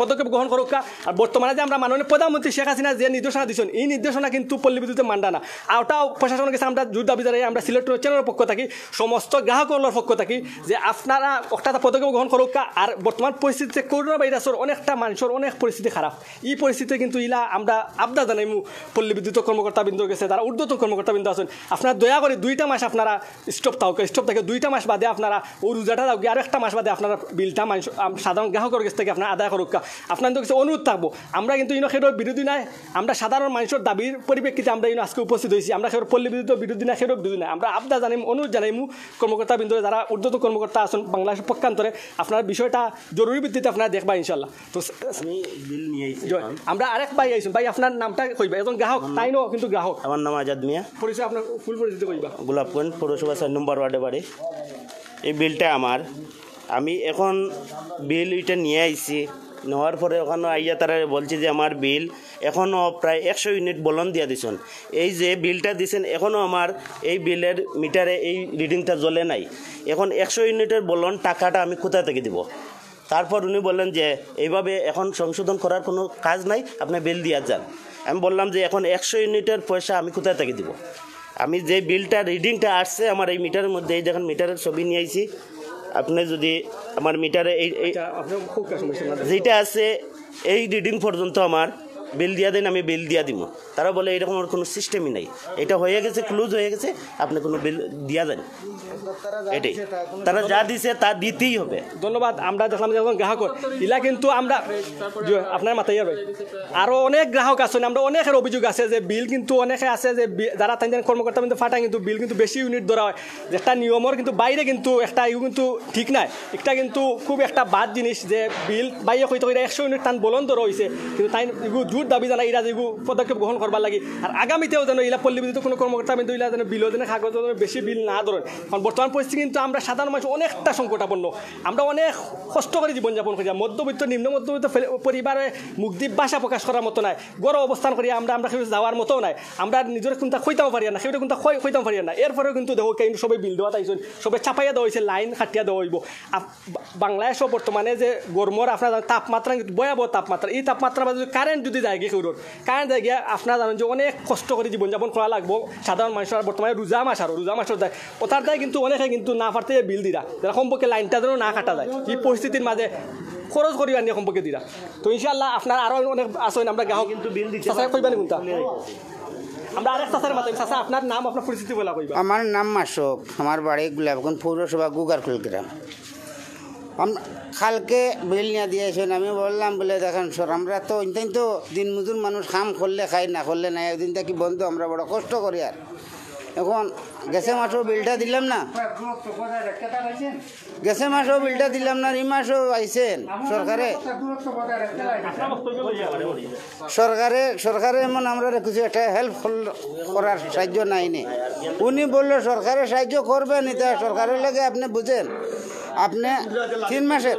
পদক্ষেপ গ্রহণ করুক্কা। আর বর্তমানে যে আমরা মাননীয় প্রধানমন্ত্রী শেখ হাসিনা যে নির্দেশনা দিচ্ছেন, এই নির্দেশনা কিন্তু পল্লী বিদ্যুতে মানরা না। আর ওটাও প্রশাসনের কাছে আমরা জোর দাবি জানাই, আমরা সিলেট চ্যানেলের পক্ষ থাকি, সমস্ত গ্রাহক হকলর পক্ষ থাকি, যে আপনারা একটা পদক্ষেপ গ্রহণ করুক্কা। আর বর্তমান পরিস্থিতিতে করোনা ভাইরাসের অনেকটা মানুষের অনেক পরিস্থিতি খারাপ। এই পরিস্থিতিতে কিন্তু ইলা আমরা আবদা জানাইমু পল্লী বিদ্যুৎ কর্মকর্তা বৃন্দর গেছে, তারা ঊর্ধ্বতন কর্মকর্তা বৃন্দ আছেন, আপনারা দয়া করে দুইটা মাস আপনারা স্টপ থাকুক, স্টপ থাকে দুইটা মাস বাদে আপনারা ও রোজাটা থাকুক, আর একটা মাস বাদে আপনারা বিলটা মানুষ, আম, সাধারণ গ্রাহকের কাছ থেকে আপনারা আদায় করুক্কা। আপনাদের কাছে অনুরোধ থাকবো, আমরা কিন্তু ইনো খেরোর বিরোধী নাই, আমরা সাধারণ মানুষের দাবির পরিপ্রেক্ষিতে আমরা ইনো আজকে উপস্থিত হয়েছি। আমরা খেরোর পল্লী বিদ্যুৎ বিরোধী না, খেরোর বিরোধী না, আমরা আবদা জানাইমু, অনুরোধ জানাইমু কর্মকর্তা বৃন্দ, যারা ঊর্ধ্বতন কর্মকর্তা আছেন বাংলাদেশের পক্ষান্তরে, আপনারা বিষয়টা জরুরি ভিত্তিতে আপনারা দেখবা ইনশাল্লাহ। তো স-, স-, আমি বিল নিয়ে আইছি জয়। এখন। আমরা আরেক ভাই আইছেন, ভাই আপনার নামটা কইবা, একজন গ্রাহক, তাই না? কিন্তু গ্রাহক। আমার নাম আজাদ মিয়া, পরিচয়, আপনার ফুল পরিচিত কইবা। গোলাপগঞ্জ পৌরসভা চার নম্বর ওয়ার্ডে বাড়ি। এই বিলটা আমার, আমি এখন বিল এটা নিয়ে আইছি, নেওয়ার পরে ওখানে আইয়া তারা বলছে যে আমার বিল এখনও প্রায় একশো ইউনিট বলন দিয়া দিছেন। এই যে বিলটা দিছেন, এখনও আমার এই বিলের মিটারে এই রিডিংটা জ্বলে নাই। এখন একশো ইউনিটের বলন টাকাটা আমি কোথা থেকে দিব? তারপর উনি বললেন যে এইভাবে এখন সংশোধন করার কোনো কাজ নাই, আপনি বিল দিয়া যান। আমি বললাম যে এখন একশো ইউনিটের পয়সা আমি কোথায় থেকে দিব? আমি যে বিলটা রিডিংটা আসছে আমার এই মিটারের মধ্যে, এই দেখেন মিটারের ছবি নিয়ে আইছি। আপনি যদি আমার মিটারে এই, এই আচ্ছা, আপনার খুব কাছে বসে না। যেটা আছে এই রিডিং পর্যন্ত আমার বিল দিয়া দেন, আমি বিল দিয়া দিব। তারা বলে এরকম আর কোনো সিস্টেমই নাই, এটা হয়ে গেছে, ক্লোজ হয়ে গেছে, আপনি কোনো বিল দিয়া দেন। এটাই, তারা যা দিছে তা দিতেই হবে। ধন্যবাদ। আমরা দেখলাম যে এখন গ্রাহক ইলা কিন্তু আমরা, জি, আপনার মাথায় ভাই, আরো অনেক গ্রাহক আছেন, আমরা অনেকের অভিযোগ আছে যে বিল কিন্তু অনেকে আছে যে বি-, যারা তাদের কর্মকর্তা কিন্তু ফাটা কিন্তু বিল কিন্তু বেশি ইউনিট ধরা হয়, যেটা নিয়মর কিন্তু বাইরে কিন্তু একটা ইউ কিন্তু ঠিক নাই। একটা কিন্তু খুব একটা বাদ জিনিস যে বিল বাইরে হইতে হইতে একশো ইউনিট তান বলন ধরা হয়েছে, কিন্তু তাই ইগু জোর দাবি জানাই এরা যেগু পদক্ষেপ গ্রহণ করবার লাগি। আর আগামীতেও যেন ইলা পল্লী বিদ্যুৎ কোনো কর্মকর্তা বিন্দু ইলা যেন বিলও যেন কাগজ যেন বেশি বিল না ধরেন। কারণ বর্তমান পরিস্থিতি কিন্তু আমরা সাধারণ মানুষ অনেকটা সংকটাপন্ন। আমরা অনেক কষ্ট করি জীবনযাপন করি। মধ্যবিত্ত, নিম্ন মধ্যবিত্ত ফেলে-, পরিবারে মুখ দিয়া ভাষা প্রকাশ করার মতো নাই। ঘরো অবস্থান করি আমরা, আমরা কেউ যাওয়ার মতো নাই। আমরা নিজের কোনটা কইতাম পারি না, কেউ কোনটা কই-, কইতাম পারি না। এরপরেও কিন্তু দেখো, কিন্তু সবাই বিল দেওয়া তাইছইন, সবাই চাপাইয়া দেওয়া হয়েছে, লাইন কাটিয়া দেওয়া হইব। আপ-, বা-, বাংলাদেশও বর্তমানে যে গরমর আপনার তাপমাত্রা কিন্তু ভয়াবহ তাপমাত্রা, এই তাপমাত্রার মাঝে যদি কারেন্ট যদি যায় গিয়ে কেউর, কারেন্ট যায় গিয়ে আপনারা জানেন যে অনেক কষ্ট করে জীবনযাপন করা লাগবো সাধারণ মানুষের। বর্তমানে রোজা মাস, আরও রোজা মাসের যায়, ওটার দায় কিন্তু অনেকে কিন্তু না পারতে বিল দিরা, যারা কমপক্ষে লাইনটা যেন না কাটা যায়। এই পরিস্থিতির মাঝে খরচ করি আনিয়া কমপক্ষে দিরা। তো ইনশাআল্লাহ আপনার আরও অনেক আছেন, আমরা গ্রাহক কিন্তু বিল দিতে চাচা পারছি কইবেন না। কোনটা? আমরা আরেক চাচার মাধ্যমে, চাচা, আপনার নাম, আপনার পরিচিতি বলা কইবা। আমার নাম মাসুক, আমার বাড়ি গোলাপগঞ্জ পৌরসভা গুগারকুল গ্রাম। আম-, কালকে বিল নিয়ে দিয়েছেন, আমি বললাম বলে, "দেখেন স্যার, আমরা তো ইনতাইন তো দিনমজুর মানুষ, কাম করলে খাই, না করলে নাই, একদিন থাকি বন্ধ, আমরা বড় কষ্ট করি।" আর এখন গেছে মাসেও বিলটা দিলাম না, গেছে মাসেও বিলটা দিলাম না, এই মাসেও আইছেন সরকারে। সরকারে, সরকারে এমন আমরা কিছু একটা হেল্প করার সাহায্য নাই নি। উনি বললো সরকারে সাহায্য করবেন, এটা সরকারের লাগে আপনি বুঝেন। আপনি তিন মাসের,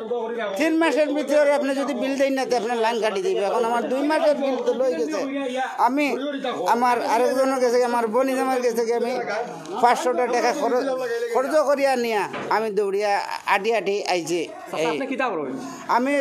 তিন মাসের ভিতরে আপনি যদি বিল দেন না, তো আপনার লাইন কাটি দিবে। এখন আমার দুই মাসের বিল তো লই গেছে। আমি আমার আরেকজনের গেছে, আমার বনি জামাইর গেছে কি আমি পাঁচশো টাকা খরচ, খরচ করিয়া নিয়া আমি দৌড়িয়া আটি আটি আইছি। আচ্ছা, এই আপনি কিতা করবেন? আমি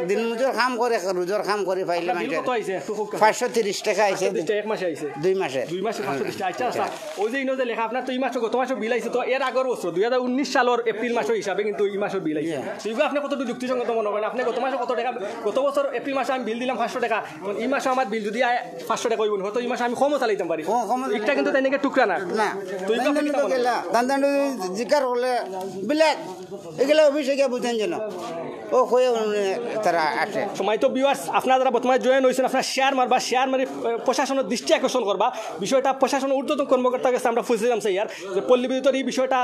দিনমজুর কাম করে, রোজর কাম করে পাইলে আপনার বিল মানুষের কত আইছে? একটু কউক্কা। পাঁচশো তিরিশ টাকা আইছে। পাঁচশো তিরিশ টাকা এক মাসে আইছে? দুই মাসে। দুই মাসে পাঁচশো তিরিশ টাকা। আচ্ছা, আচ্ছা। ওই যে ইনো যে লেখা, আপনার তো এই মাসে, গত মাসে বিল আইছে, তো এর আগের বছর, দুই হাজার উনিশ সালের এপ্রিল মাসের হিসাবে কিন্তু এই মাসের বিল আইছে। Yeah। তো এগুলো আপনি কতটুকু যুক্তিসঙ্গত মনে করেন? আপনি গত মাসে কত টাকা, গত বছর এপ্রিল মাসে আমি বিল দিলাম পাঁচশো টাকা, এখন এই মাসে আমার বিল যদি আয় পাঁচশো টাকা হইব, হয়তো এই মাসে আমি কমও চালাইতাম পারি। কম, কমও চালাইতাম এটা কিন্তু পারি। তাই নাকি টুকরা না। না। তো এগুলো আপনি কিতা মনে করেন? দান দান জিকার করলে বিলে এগুলা অফিসে গিয়া বুঝেন যেন। ও কয়ে উনি তারা আসে। সম্মানিত ভিউয়ার্স, আপনারা যারা বর্তমানে জয়েন হইছেন, আপনারা শেয়ার মারবা, শেয়ার মারি, আহ, প্রশাসনের দৃষ্টি আকর্ষণ করবা। বিষয়টা প্রশাসনের ঊর্ধ্বতন কর্মকর্তার কাছে আমরা পৌঁছে দিলাম, স্যার, যে পল্লী বিদ্যুতের এই বিষয়টা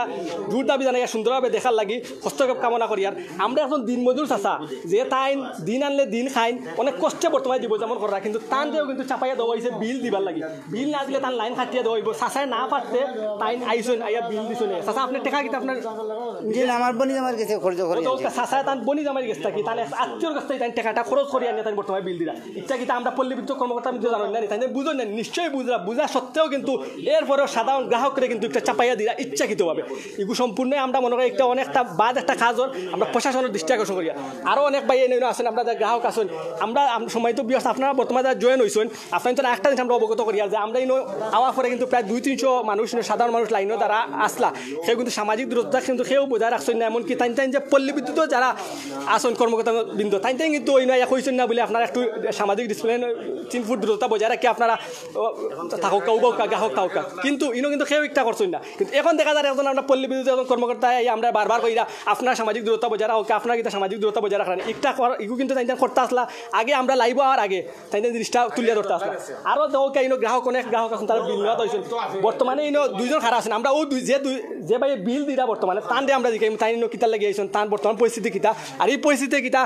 জোর দাবি জানাইয়া সুন্দরভাবে দেখার লাগি হস্তক্ষেপ কামনা করি। আর আমরা এখন দিনমজুর চাচা, যে তাইন দিন আনলে দিন খাইন, অনেক কষ্টে বর্তমানে জীবনযাপন করা, কিন্তু তান দিয়েও কিন্তু চাপাইয়া দেওয়া হয়েছে বিল দিবার লাগি। বিল না দিলে তান লাইন কাটিয়া দেওয়া হইব। চাচায় না পারতে তাইন আইছইন, আইয়া বিল দিছইন। চাচা, আপনি টাকা কিতা আপনার জি না, আমার বনি আমার কাছে খরচ করে ও তো আছে। চাচায় তান বনি জামাইর গেছ থাকি, তান এক আত্মীয়র গেছ থাকি তাইন টাকাটা খরচ করি আনিয়া তাইন বর্তমানে বিল দিরা। ইটা কিতা আমরা পল্লী বিদ্যুৎ কর্মকর্তা আমি তো জানি না, তাইন বুঝইন না, নিশ্চয়ই বুঝরা, বুঝা সত্ত্বেও কিন্তু এরপরেও সাধারণ গ্রাহকরে কিন্তু একটা চাপাইয়া দিরা ইচ্ছাকৃতভাবে। এগু সম্পূর্ণ আমরা মনে করি একটা অনেকটা বাদ একটা কাজ ওর, আমরা প্রশাসনের দৃষ্টি আকর্ষণ করিয়া। আরও অনেক ভাই এনে আছেন, আমরা যারা গ্রাহক আছেন, আমরা আম-, সম্মানিত ভিউয়ার্স, আপনারা বর্তমানে যারা জয়েন হইছেন, আপনারা তো একটা জিনিস আমরা অবগত করিয়া যে আমরা ইনো আওয়ার পরে কিন্তু প্রায় দুই তিনশো মানুষ, ইনো সাধারণ মানুষ লাইনও যারা আসলা, কেউ কিন্তু সামাজিক দূরত্বটা কিন্তু কেউ বজায় রাখছেন না। এমনকি তাইন তাইন যে পল্লী বিদ্যুৎও যারা আছেন কর্মকর্তা বৃন্দ, তাইন তাইন কিন্তু ওই নয় কইছেন না বলে আপনারা একটু সামাজিক ডিসিপ্লিন, তিন ফুট দূরত্বটা বজায় রাখি আপনারা, ও, থাকুক, উবাউকা, গ্রাহক থাকুক। কিন্তু ইনো কিন্তু কেউ একটা করছেন না। কিন্তু এখন দেখা যায় একজন আমরা পল্লী বিদ্যুৎ একজন কর্মকর্তা এই আমরা বারবার কইরা আপনারা সামাজিক দূরত্ব বজায় রাখুক, আপনারা কিন্তু সামাজিক দূরত্ব বজায় রাখেন। একটা কর-, ইগু কিন্তু তাইন তাইন করতে আসলা আগে আমরা লাইভ আর আগে তাই তাই জিনিসটা তুলিয়া ধরতে আসলা। আরও দেখো কে ইনো গ্রাহক, অনেক গ্রাহক এখন তারা বিল নেওয়া হয়েছেন। বর্তমানে ইনো দুইজন খারা আছেন। আমরা ও দুই, যে দুই, যে ভাই বিল দিরা বর্তমানে, তান দিয়ে আমরা দেখি তাই ইনো কিতার লাগি আইছেন, তান বর্তমান পরিস্থিতি কিতা, আর এই পরিস্থিতি কিতা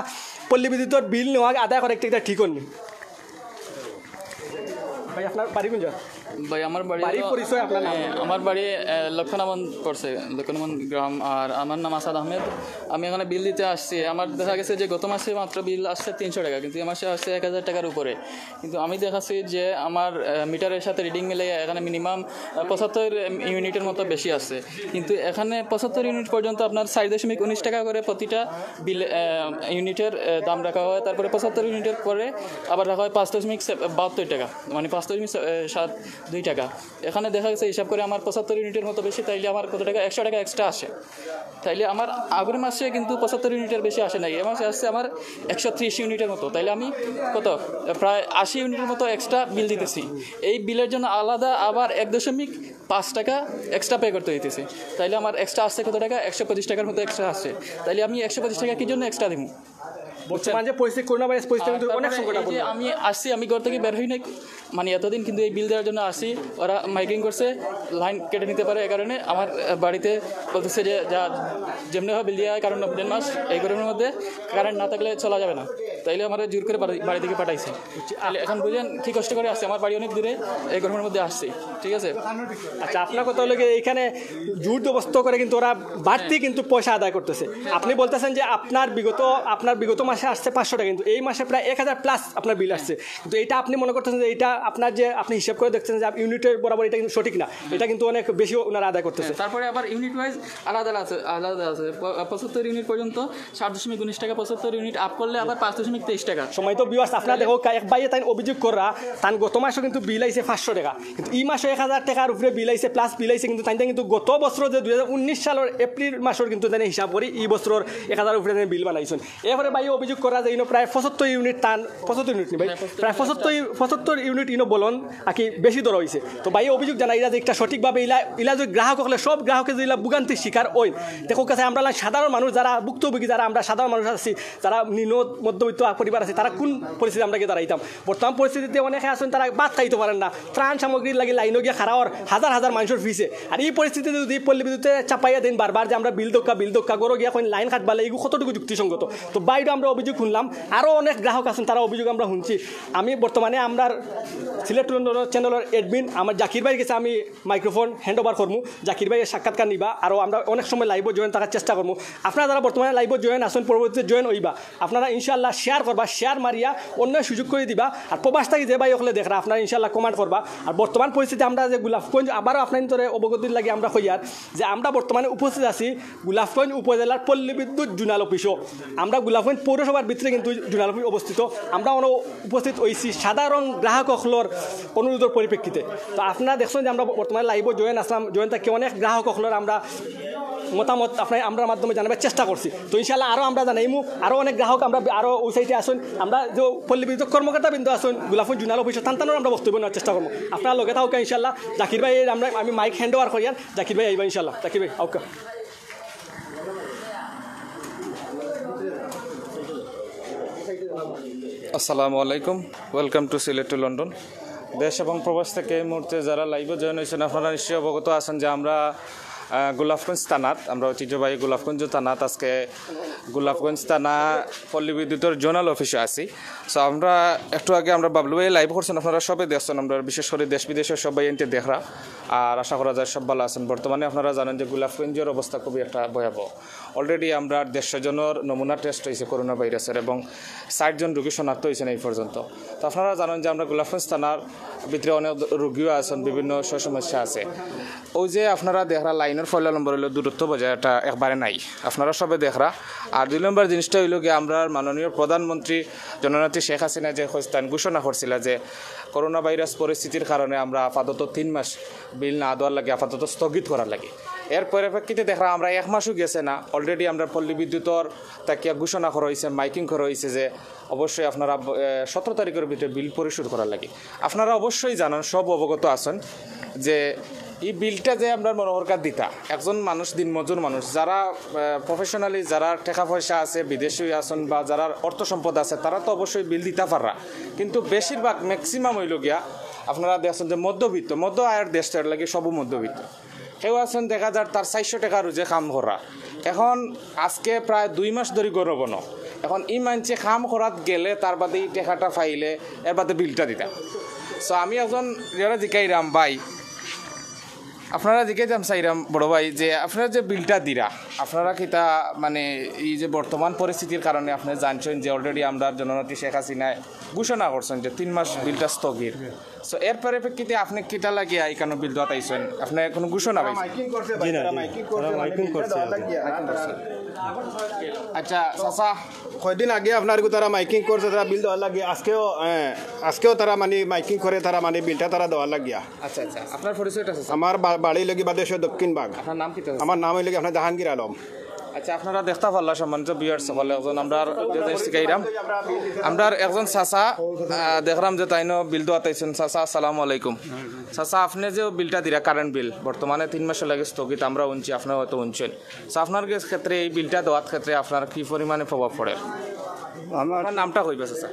পল্লী বিদ্যুতের বিল নেওয়া আদায় করে একটা কিতা ঠিক হননি। ভাই, আপনার বাড়ি কোন জায়গা? ভাই, আমার বাড়ি বাড়ি হলো, পরিচয় আপনার নাম? এ, আমার বাড়ি, এ, লক্ষ্মণামন পড়ছে, লক্ষ্মণামন গ্রাম। আর আমার নাম আসাদ আহমেদ। আমি এখানে বিল দিতে আসছি। আমার দেখা গেছে যে গত মাসে মাত্র বিল আসছে তিনশো টাকা, কিন্তু এই মাসে আসছে এক হাজার টাকার উপরে। কিন্তু আমি দেখাচ্ছি যে আমার, এ, মিটারের সাথে রিডিং মিলে এখানে মিনিমাম, এ, পঁচাত্তর ইউনিটের মতো বেশি আছে। কিন্তু এখানে পঁচাত্তর ইউনিট পর্যন্ত আপনার চার দশমিক উনিশ টাকা করে প্রতিটা বিল, এ, ইউনিটের, এ, দাম রাখা হয়। তারপরে পঁচাত্তর ইউনিটের পরে আবার রাখা হয় পাঁচ দশমিক বাহাত্তর টাকা, মানে পাঁচ দশমিক সাত দুই টাকা। এখানে দেখা গেছে হিসাব করে আমার পঁচাত্তর ইউনিটের মতো বেশি, তাইলে আমার কত টাকা, একশো টাকা এক্সট্রা আসে। তাইলে আমার আগের মাসে কিন্তু পঁচাত্তর ইউনিটের বেশি আসে নাই, এ মাসে আসছে আমার একশো ত্রিশ ইউনিটের মতো। তাইলে আমি কত, প্রায় আশি ইউনিটের মতো এক্সট্রা বিল দিতেছি। এই বিলের জন্য আলাদা আবার এক দশমিক পাঁচ টাকা এক্সট্রা পে করতে হইতেছে। তাইলে আমার এক্সট্রা আসছে কত টাকা? একশো পঁচিশ টাকার মতো এক্সট্রা আসছে। তাইলে আমি একশো পঁচিশ টাকা কি জন্য এক্সট্রা দিব? বর্তমান যে পরিস্থিতি, করোনা ভাইরাস পরিস্থিতি আর কিন্তু অনেক তারপরে সংকট এই যে আপন্ন। আমি আসছি, আমি ঘর থেকে বের হই নাই, মানে এতদিন কিন্তু এই বিল দেওয়ার জন্য আসছি। ওরা মাইকিং করছে, লাইন কেটে নিতে পারে। এই কারণে আমার, আহ, বাড়িতে বলতেছে যে যা, যেমনি হয় বিল দিয়ে আয়, কারণ নব্বই মধ্যে এই গরমের মধ্যে কারেন্ট না থাকলে চলা যাবে না। তাইলে আমার জোর করে বাড়ি বাড়ি থেকে পাঠাইছে। তাহলে এখন বুঝেন কি কষ্ট করে আসছে, আমার বাড়ি অনেক দূরে, এই গরমের মধ্যে আসছি। ঠিক আছে। আচ্ছা, আপনার কথা হলো কি, এইখানে জোর জবস্ত করে কিন্তু ওরা বাড়তি কিন্তু পয়সা আদায় করতেছে। আপনি বলতেছেন যে আপনার বিগত আপনার বিগত মাসে আসছে পাঁচশো টাকা, কিন্তু এই মাসে প্রায় এক হাজার প্লাস আপনার বিল আসছে। কিন্তু এটা আপনি মনে করতেছেন যে এটা আপনার যে আপনি হিসাব করে দেখছেন যে ইউনিটের বরাবর, এটা কিন্তু সঠিক না, এটা কিন্তু অনেক বেশি ওনারা আদায় করতেছে। তারপরে আবার ইউনিট ওয়াইজ আলাদা আছে, আলাদা আছে। প- পঁচাত্তর ইউনিট পর্যন্ত সাত দশমিক উনিশ টাকা, পঁচাত্তর ইউনিট আপ করলে আবার পাঁচ দশমিক তেইশ টাকা। সম্মানিত ভিউয়ার্স, আপনারা দেখো, এক ভাইয়ে তাই অভিযোগ করা, তান গত মাসও কিন্তু বিল আইছে পাঁচশো টাকা, কিন্তু এই মাসে এক হাজার টাকার উপরে বিল আইছে, প্লাস বিল আইছে। কিন্তু তাই কিন্তু গত বছর যে দুই হাজার উনিশ সালের এপ্রিল মাসের কিন্তু তাই হিসাব করি এই বছরের এক হাজার উপরে তাই বিল বানাইছেন। এরপরে ভাই অভিযোগ করা যে ইনো প্রায় পঁচাত্তর ইউনিট তান, পঁচাত্তর ইউনিট নি ভাই, প্রায় পঁচাত্তর পঁচাত্তর ইউনিট ইনো বলন আর কি বেশি ধরা হয়েছে। তো ভাই অভিযোগ জানাইরা যে একটা সঠিকভাবে ইলা ইলা যদি গ্রাহক হলে সব গ্রাহকে যদি ইলা ভোগান্তির শিকার হয়, দেখো কাছে আমরা লা সাধারণ মানুষ যারা ভুক্তভোগী, যারা আমরা সাধারণ মানুষ আছি, যারা নিম্ন মধ্যবিত্ত পরিবার আছে, তারা কোন পরিস্থিতি আমরা গিয়ে দাঁড়াইতাম? বর্তমান পরিস্থিতিতে অনেকে আছেন তারা ভাত খাইতে পারেন না, ত্রাণ সামগ্রীর লাগি লাইনও গিয়া খাড়া হওয়ার হাজার হাজার মানুষের ফিসে। আর এই পরিস্থিতিতে যদি পল্লী বিদ্যুতে চাপাইয়া দেন বারবার যে আমরা বিল দক্কা বিল দক্কা গরো গিয়া কইন লাইন কাটবালে, এগু কতটুকু যুক্তিসঙ্গত? তো বাইরে আমরা অভিযোগ শুনলাম, আরও অনেক গ্রাহক আছেন, তারা অভিযোগ আমরা শুনছি। আমি বর্তমানে আমরার সিলেট টুলন চ্যানেলের অ্যাডমিন আমার জাকির ভাইয়ের গেছে আমি মাইক্রোফোন হ্যান্ড ওভার করমু। জাকির ভাইয়ের সাক্ষাৎকার নিবা, আরও আমরা অনেক সময় লাইভও জয়েন থাকার চেষ্টা করমু। আপনারা যারা বর্তমানে লাইভও জয়েন আছেন, পরবর্তীতে জয়েন হইবা, আপনারা ইনশাআল্লাহ শেয়ার করবা, শেয়ার মারিয়া অন্য সুযোগ করে দিবা। আর প্রবাস থাকি যে ভাই হকলে দেখরা, আপনারা ইনশাআল্লাহ কমেন্ট করবা। আর বর্তমান পরিস্থিতি আমরা যে গোলাপগঞ্জ, আবারও আপনার ভিতরে অবগতির লাগি আমরা কইয়ার যে আমরা বর্তমানে উপস্থিত আছি গোলাপগঞ্জ উপজেলার পল্লী বিদ্যুৎ জোনাল অফিসও। আমরা গোলাপগঞ্জ পৌরসভার ভিতরে কিন্তু জোনাল অফিস অবস্থিত। আমরা অনো উপস্থিত হইছি সাধারণ গ্রাহক হকলর অনুরোধের পরিপ্রেক্ষিতে। তো আপনারা দেখছেন যে আমরা বর্তমানে লাইভও জয়েন আসলাম, জয়েন থাকি অনেক গ্রাহক হকলর আমরা মতামত আপনার আমরার মাধ্যমে জানাবার চেষ্টা করছি। তো ইনশাআল্লাহ আরও আমরা জানাইমু, আরও অনেক গ্রাহক আমরা আরও ওই সাইডে আসুন, আমরা যে পল্লী বিদ্যুৎ কর্মকর্তা বৃন্দ আসুন, গোলাপগঞ্জ জোনাল অফিসও তান তানোর আমরা বক্তব্য নেওয়ার চেষ্টা করবো। আপনারা লগে থাকুক ইনশাআল্লাহ। জাকির ভাই, আমরা আমি মাইক হ্যান্ড ওভার করিয়ার, জাকির ভাই আইবা ইনশাআল্লাহ। জাকির ভাই, ওকে। আসসালামু আলাইকুম, welcome to Sylhet to London. দেশ এবং প্রবাস থেকে এই মুহূর্তে যারা লাইভে জয়েন হয়েছেন, আপনারা নিশ্চয়ই অবগত আছেন যে আমরা আহ, গোলাপগঞ্জ থানাত, আমরা ঐতিহ্যবাহী গোলাপগঞ্জ থানাত আজকে গোলাপগঞ্জ থানা পল্লী বিদ্যুতের জোনাল অফিসে আছি। সো আমরা একটু আগে আমরা বাবলু ভাই লাইভ করছেন, আপনারা সবাই দেখছেন, আমরা বিশেষ করে দেশ বিদেশের সবাই এনতে দেখরা। আর আশা করা যায় সব ভালো আছেন। বর্তমানে আপনারা জানেন যে গোলাপগঞ্জের অবস্থা খুবই একটা ভয়াবহ। অলরেডি আমরা দেড়শো জনের নমুনা টেস্ট হয়েছে করোনা ভাইরাসের এবং ষাট জন রোগী শনাক্ত হয়েছেন এই পর্যন্ত। তো আপনারা জানেন যে আমরা গোলাপগঞ্জ থানার ভিতরে অনেক রোগীও আছেন, বিভিন্ন সমস্যা আছে। ওই যে আপনারা দেখরা লাইনের পয়লা নম্বর হইলো দূরত্ব বজায়, এটা একবারে নাই, আপনারা সবে দেখরা। আর দুই নম্বর জিনিসটা হইলো গিয়ে আমরা মাননীয় প্রধানমন্ত্রী জননেত্রী শেখ হাসিনা যে হস্তান ঘোষণা করছিল যে করোনা ভাইরাস পরিস্থিতির কারণে আমরা আপাতত তিন মাস বিল না দেওয়ার লাগি আপাতত স্থগিত করার লাগি। এর পরিপ্রেক্ষিতে দেখরা আমরা এক মাসও গেছে না, অলরেডি আমরা পল্লী বিদ্যুতের তাকিয়া ঘোষণা করা হয়েছে, মাইকিং করা হয়েছে যে অবশ্যই আপনারা সতেরো তারিখের ভিতরে বিল পরিশোধ করার লাগি। আপনারা অবশ্যই জানেন, সব অবগত আছেন যে এই বিলটা যে আমরা মনোহরকার দিতা, একজন মানুষ, দিনমজুর মানুষ, যারা প্রফেশনালি, যারা টাকা পয়সা আছে, বিদেশি আছেন বা যারা অর্থ সম্পদ আছে, তারা তো অবশ্যই বিল দিতা পাররা। কিন্তু বেশিরভাগ, ম্যাক্সিমাম হইল গিয়া আপনারা দেখছেন যে মধ্যবিত্ত, মধ্য আয়ের দেশ, তার লাগে সব মধ্যবিত্ত। কেউ আছেন দেখা যার তার চারশো টাকা রোজে কাম করা। এখন আজকে প্রায় দুই মাস ধরে গরম বন। এখন ই মানছে কাম করাত গেলে তার বাদে এই টাকাটা পাইলে এর বাদে বিলটা দিতা। সো আমি একজন যারা জিকাইরাম ভাই, আপনারা জিকাইতাম চাইরাম বড় ভাই যে আপনারা যে বিলটা দিরা, আপনারা কিতা মানে এই যে বর্তমান পরিস্থিতির কারণে আপনি জানছেন যে অলরেডি আমরা জননেত্রী শেখ হাসিনায় ঘোষণা করছেন যে তিন মাস বিলটা স্থগিত। সো এর পরিপ্রেক্ষিতে আপনি কিতা লাগিয়া এখানে বিল দেওয়াত আইছেন? আপনি কোনো ঘোষণা পাইছেন? মাইকিং করছে ভাই, জি না, তারা জি। মাইকিং করছে, তারা মানে মাইকিং বিলটা করছে, দেওয়া জি। লাগিয়া। আচ্ছা চাচা, কয়দিন আগে আপনার গো তারা মাইকিং করছে, তারা বিল দেওয়ার লাগিয়া। আজকেও, হ্যাঁ, আজকেও তারা মানে মাইকিং করে, তারা মানে বিলটা তারা দেওয়ার লাগিয়া। আচ্ছা আচ্ছা, আপনার পরিচয়টা চাচা? আমার বা- বাড়ি লগি বাদেশ দক্ষিণ ভাগ। আপনার নাম কি চাচা? আমার নাম হইল কি আপনার জাহাঙ্গীর আলম। আচ্ছা, আপনারা দেখতা পারলা সম্মানিত ভিউয়ার্স সকলে, একজন আমরা যে শিখাইলাম, আমরা একজন চাচা আহ, দেখলাম যে তাইনও বিল দেওয়াত আইছেন। চাচা আসসালামু আলাইকুম। চাচা, আপনি যে বিলটা দিরা, কারেন্ট বিল বর্তমানে তিন মাসের লাগে স্থগিত, আমরা শুনছি, আপনারা হয়তো শুনছেন। তো আপনার গে- ক্ষেত্রে এই বিলটা দেওয়ার ক্ষেত্রে আপনার কি পরিমাণে প্রভাব পড়ে? আমার আপনার নামটা কইবা চাচা?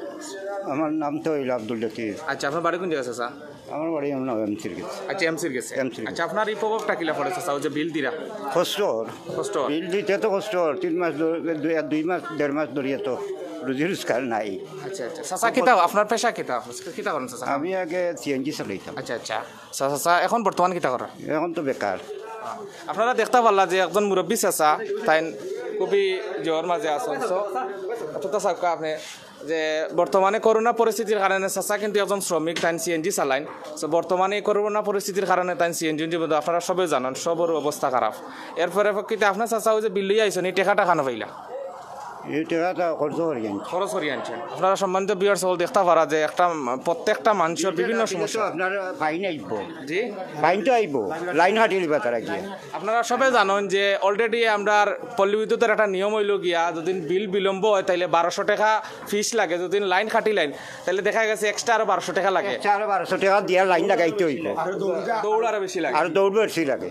আমার নাম তো হইল আব্দুল লতিফ। আচ্ছা, আপনার বাড়ি কোন জায়গা চাচা? আমার বাড়ি আমরা এমসির গেছে। আচ্ছা, এমসির গেছে। এমসির গেছে। আচ্ছা, আপনার এই প্রভাবটা কিলা পড়ে চাচা, ওই যে বিল দিরা? কষ্ট ওর। কষ্ট। বিল দিতে তো কষ্ট ওর, তিন মাস ধরে, দুই, এক দুই মাস, দেড় মাস ধরিয়া তো রুজি রোজগার নাই। আচ্ছা আচ্ছা। চাচা কিতা, আপনার পেশা কিতা? কিতা করেন চাচা? আমি আগে সিএনজি চালাইতাম। আচ্ছা আচ্ছা। চাচা, চাচা, এখন বর্তমান কিতা করেন? এখন তো বেকার। আপনারা দেখতা পারলা যে একজন মুরব্বী চাচা, তাইন খুবই জ্বর মাঝে আছেন। So, অতটা চাউক্কা আপনি যে বর্তমানে করোনা পরিস্থিতির কারণে চাচা কিন্তু একজন শ্রমিক, তাইন সিএনজি চালাইন। So, বর্তমানে এই করোনা পরিস্থিতির কারণে তাইন সিএনজি বন্ধ, আপনারা সবে জানেন, সবর অবস্থা খারাপ। এর পরিপ্রেক্ষিতে আপনার চাচা ওই যে বিল লইয়া আইছেন, এই টেকাটা কানো পাইলা? এই টেকাটা খরচ করি আনছি। খরচ করি আনছেন। আপনারা সম্মানিত ভিউয়ার্স সকল দেখতা পারা যে একটা, প্রত্যেকটা মানুষের বিভিন্ন সমস্যা। আপনার ফাইন আইব, জি। ফাইন তো আইব, লাইন কাটিলিবা তারা গিয়া। আপনারা সবে জানেন যে অলরেডি আমরার পল্লী বিদ্যুতের একটা নিয়ম হইল গিয়া, যদি বিল বিলম্ব হয় তাইলে বারোশো টাকা ফিস লাগে, যদি লাইন কাটিলাইন তাইলে দেখা গেছে এক্সট্রা আরো বারোশো টাকা লাগে। এক্সট্রা আরো বারোশো টাকা দিয়া লাইন লাগাইতে হইব, দৌড় আরো বেশি লাগে। আর দৌড় বেশি লাগে।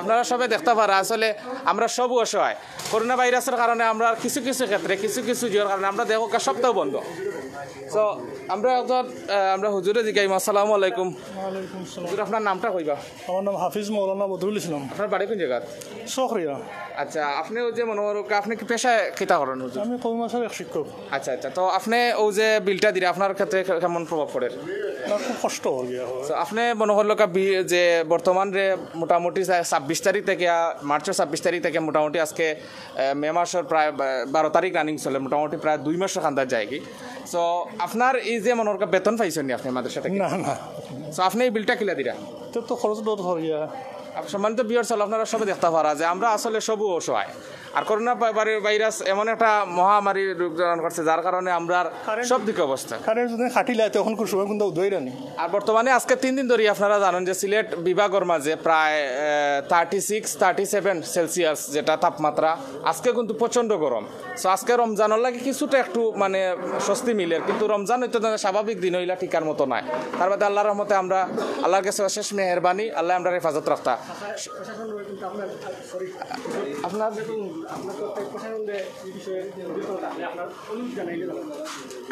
আপনারা সবে দেখতা পারা আসলে আমরা সব অসহায়। করোনা ভাইরাসের কারণে আমরা কিছু কিছু ক্ষেত্রে, কিছু কিছু জিওর কারণে আমরা দেখো সপ্তাহ বন্ধ। তো আমরা একজন, আহ, আমরা হুজুরে জিগাইম। আসসালামু আলাইকুম। ওয়ালাইকুম আসসালাম। হুজুর, আপনার নামটা কইবা? আমার নাম হাফিজ মৌলানা বদরুল ইসলাম। আপনার বাড়ি কোন জায়গা? চকরিয়া। আচ্ছা, আপনি ওই যে মনে করো, আপনি কি পেশায় কিতা করেন হুজুর? আমি কৌমি মাসের এক শিক্ষক। আচ্ছা আচ্ছা। তো আপনি ওই যে বিলটা দিলে আপনার ক্ষেত্রে কে-, কেমন প্রভাব পড়ে? না, খুব কষ্ট হয়ে গিয়া হয়। তো আপনি মনে করলো কা বি-, যে বর্তমান রে মোটামুটি চা-, ছাব্বিশ তারিখ থেকে, আহ, মার্চের ছাব্বিশ তারিখ থেকে মোটামুটি আজকে, আহ, মে মাসের প্রায় বা-, বারো তারিখ রানিং চলে, মোটামুটি প্রায় দুই মাসের কান্দার যায়গি। তো আপনার এই যে মনে করো বেতন পাইছেন নি আপনি মাদ্রাসা থেকে? না, না। তো আপনি এই বিলটা কিলা দিরা? তো তো খরচ দর হয়ে গিয়া। আপ-, সম্মানিত ভিউয়ার্স, আপনারা সবে দেখতা পারা যে আমরা আসলে সবু অসহায়। আর করোনা ভা-, ভাইরাস এমন একটা মহামারী রূপ ধারণ করছে, যার কারণে আমরা কারেন্ট সব দিকে অবস্থা। কারেন্ট যদি খাটিলে তখন খুব সময় কিন্তু উদ্বই রানি। আর বর্তমানে আজকে তিন দিন ধরে আপনারা জানেন যে সিলেট বিভাগের মাঝে প্রায় thirty six thirty seven Celsius যেটা তাপমাত্রা, আজকে কিন্তু প্রচণ্ড গরম। তো আজকে রমজানের লাগি কিছুটা একটু মানে স্বস্তি মিলের, কিন্তু রমজান হইতে তো স্বাভাবিক দিন হইলা ঠিকার মতো নাই। তার বাদে আল্লাহর রহমতে আমরা, আল্লাহর কাছে অশেষ মেহেরবানি, আল্লাহ আমরা হেফাজত রাখতা। আপনার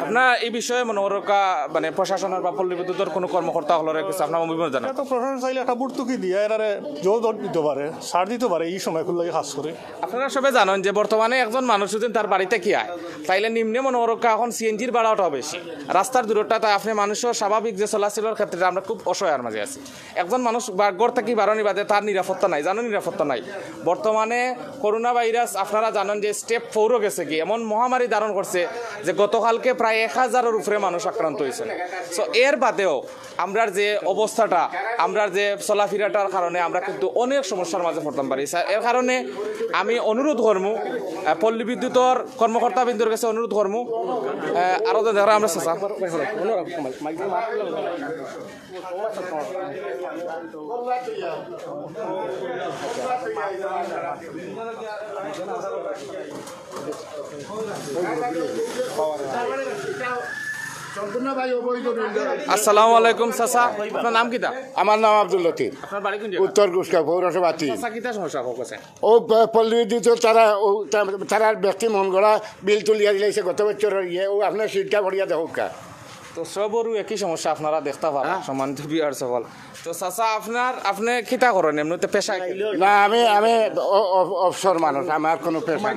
আপনার এই বিষয়ে মনে করো কা-, মানে প্রশাসনের বা পল্লী বিদ্যুতের কোনো কর্মকর্তা হকলরে কিছু আপনার অভিমত জানান। তো প্রশাসন চাইলে একটা ভর্তুকি দিয়ে এরারে জোর দর দিতে পারে, ছাড় দিতে পারে, এই সময় খুব লাগে কাজ করে। আপনারা সবে জানেন যে বর্তমানে একজন মানুষ যদি তার বাড়িতে কি হয়, তাইলে নিম্নে মনে করো কা-, এখন সিএনজির ভাড়াটা বেশি, রাস্তার দূরত্বটা, তাই আপনি মানুষের স্বাভাবিক যে চলাচলের ক্ষেত্রে আমরা খুব অসহায়ের মাঝে আছি। একজন মানুষ বা-, ঘর থাকি বারোনি বাদে তার নিরাপত্তা নাই, জানো নিরাপত্তা নাই। বর্তমানে করোনা ভাইরাস আপনারা জানেন যে স্টেপ ফোরও গেছে কি, এমন মহামারী ধারণ করছে যে গতকালকে প্রায় এক হাজারের উপরে মানুষ আক্রান্ত হয়েছে। তো এর বাদেও আমরার যে অবস্থাটা, আমরার যে চলাফেরাটার কারণে আমরা কিন্তু অনেক সমস্যার মাঝে পড়তাম পারি। স্যার, এর কারণে আমি অনুরোধ করমু, আহ, পল্লী বিদ্যুতের কর্মকর্তা বৃন্দর কাছে অনুরোধ করমু, আহ, আরো তো দেখা আমরা চাচা। আসসালামু আলাইকুম চাচা, আপনার নাম কিতা? আমার নাম আব্দুল লতিফ, আপনার বাড়ি কোন জায়গা? উত্তর ঘোষকা পৌরসভা তিন। চাচা, কিতা সমস্যা হোক আছে? ও প-, পল্লী বিদ্যুৎ তারা, ও তা-, তারার ব্যক্তি মন গড়া বিল তুলিয়া দিলাইছে গত বছর ইয়ে, ও আপনার সিটটা ভরিয়া দেখুকা। তো সবরও একই সমস্যা আপনারা দেখতা পারা, সম্মানিত ভিউয়ার্স সকল। তো চাচা, আপনার, আপনি কিতা করেন এমনিতে পেশায় কি? না, আমি, আমি অ-, অ-, অবসর মানুষ, আমার কোনো পেশা নাই।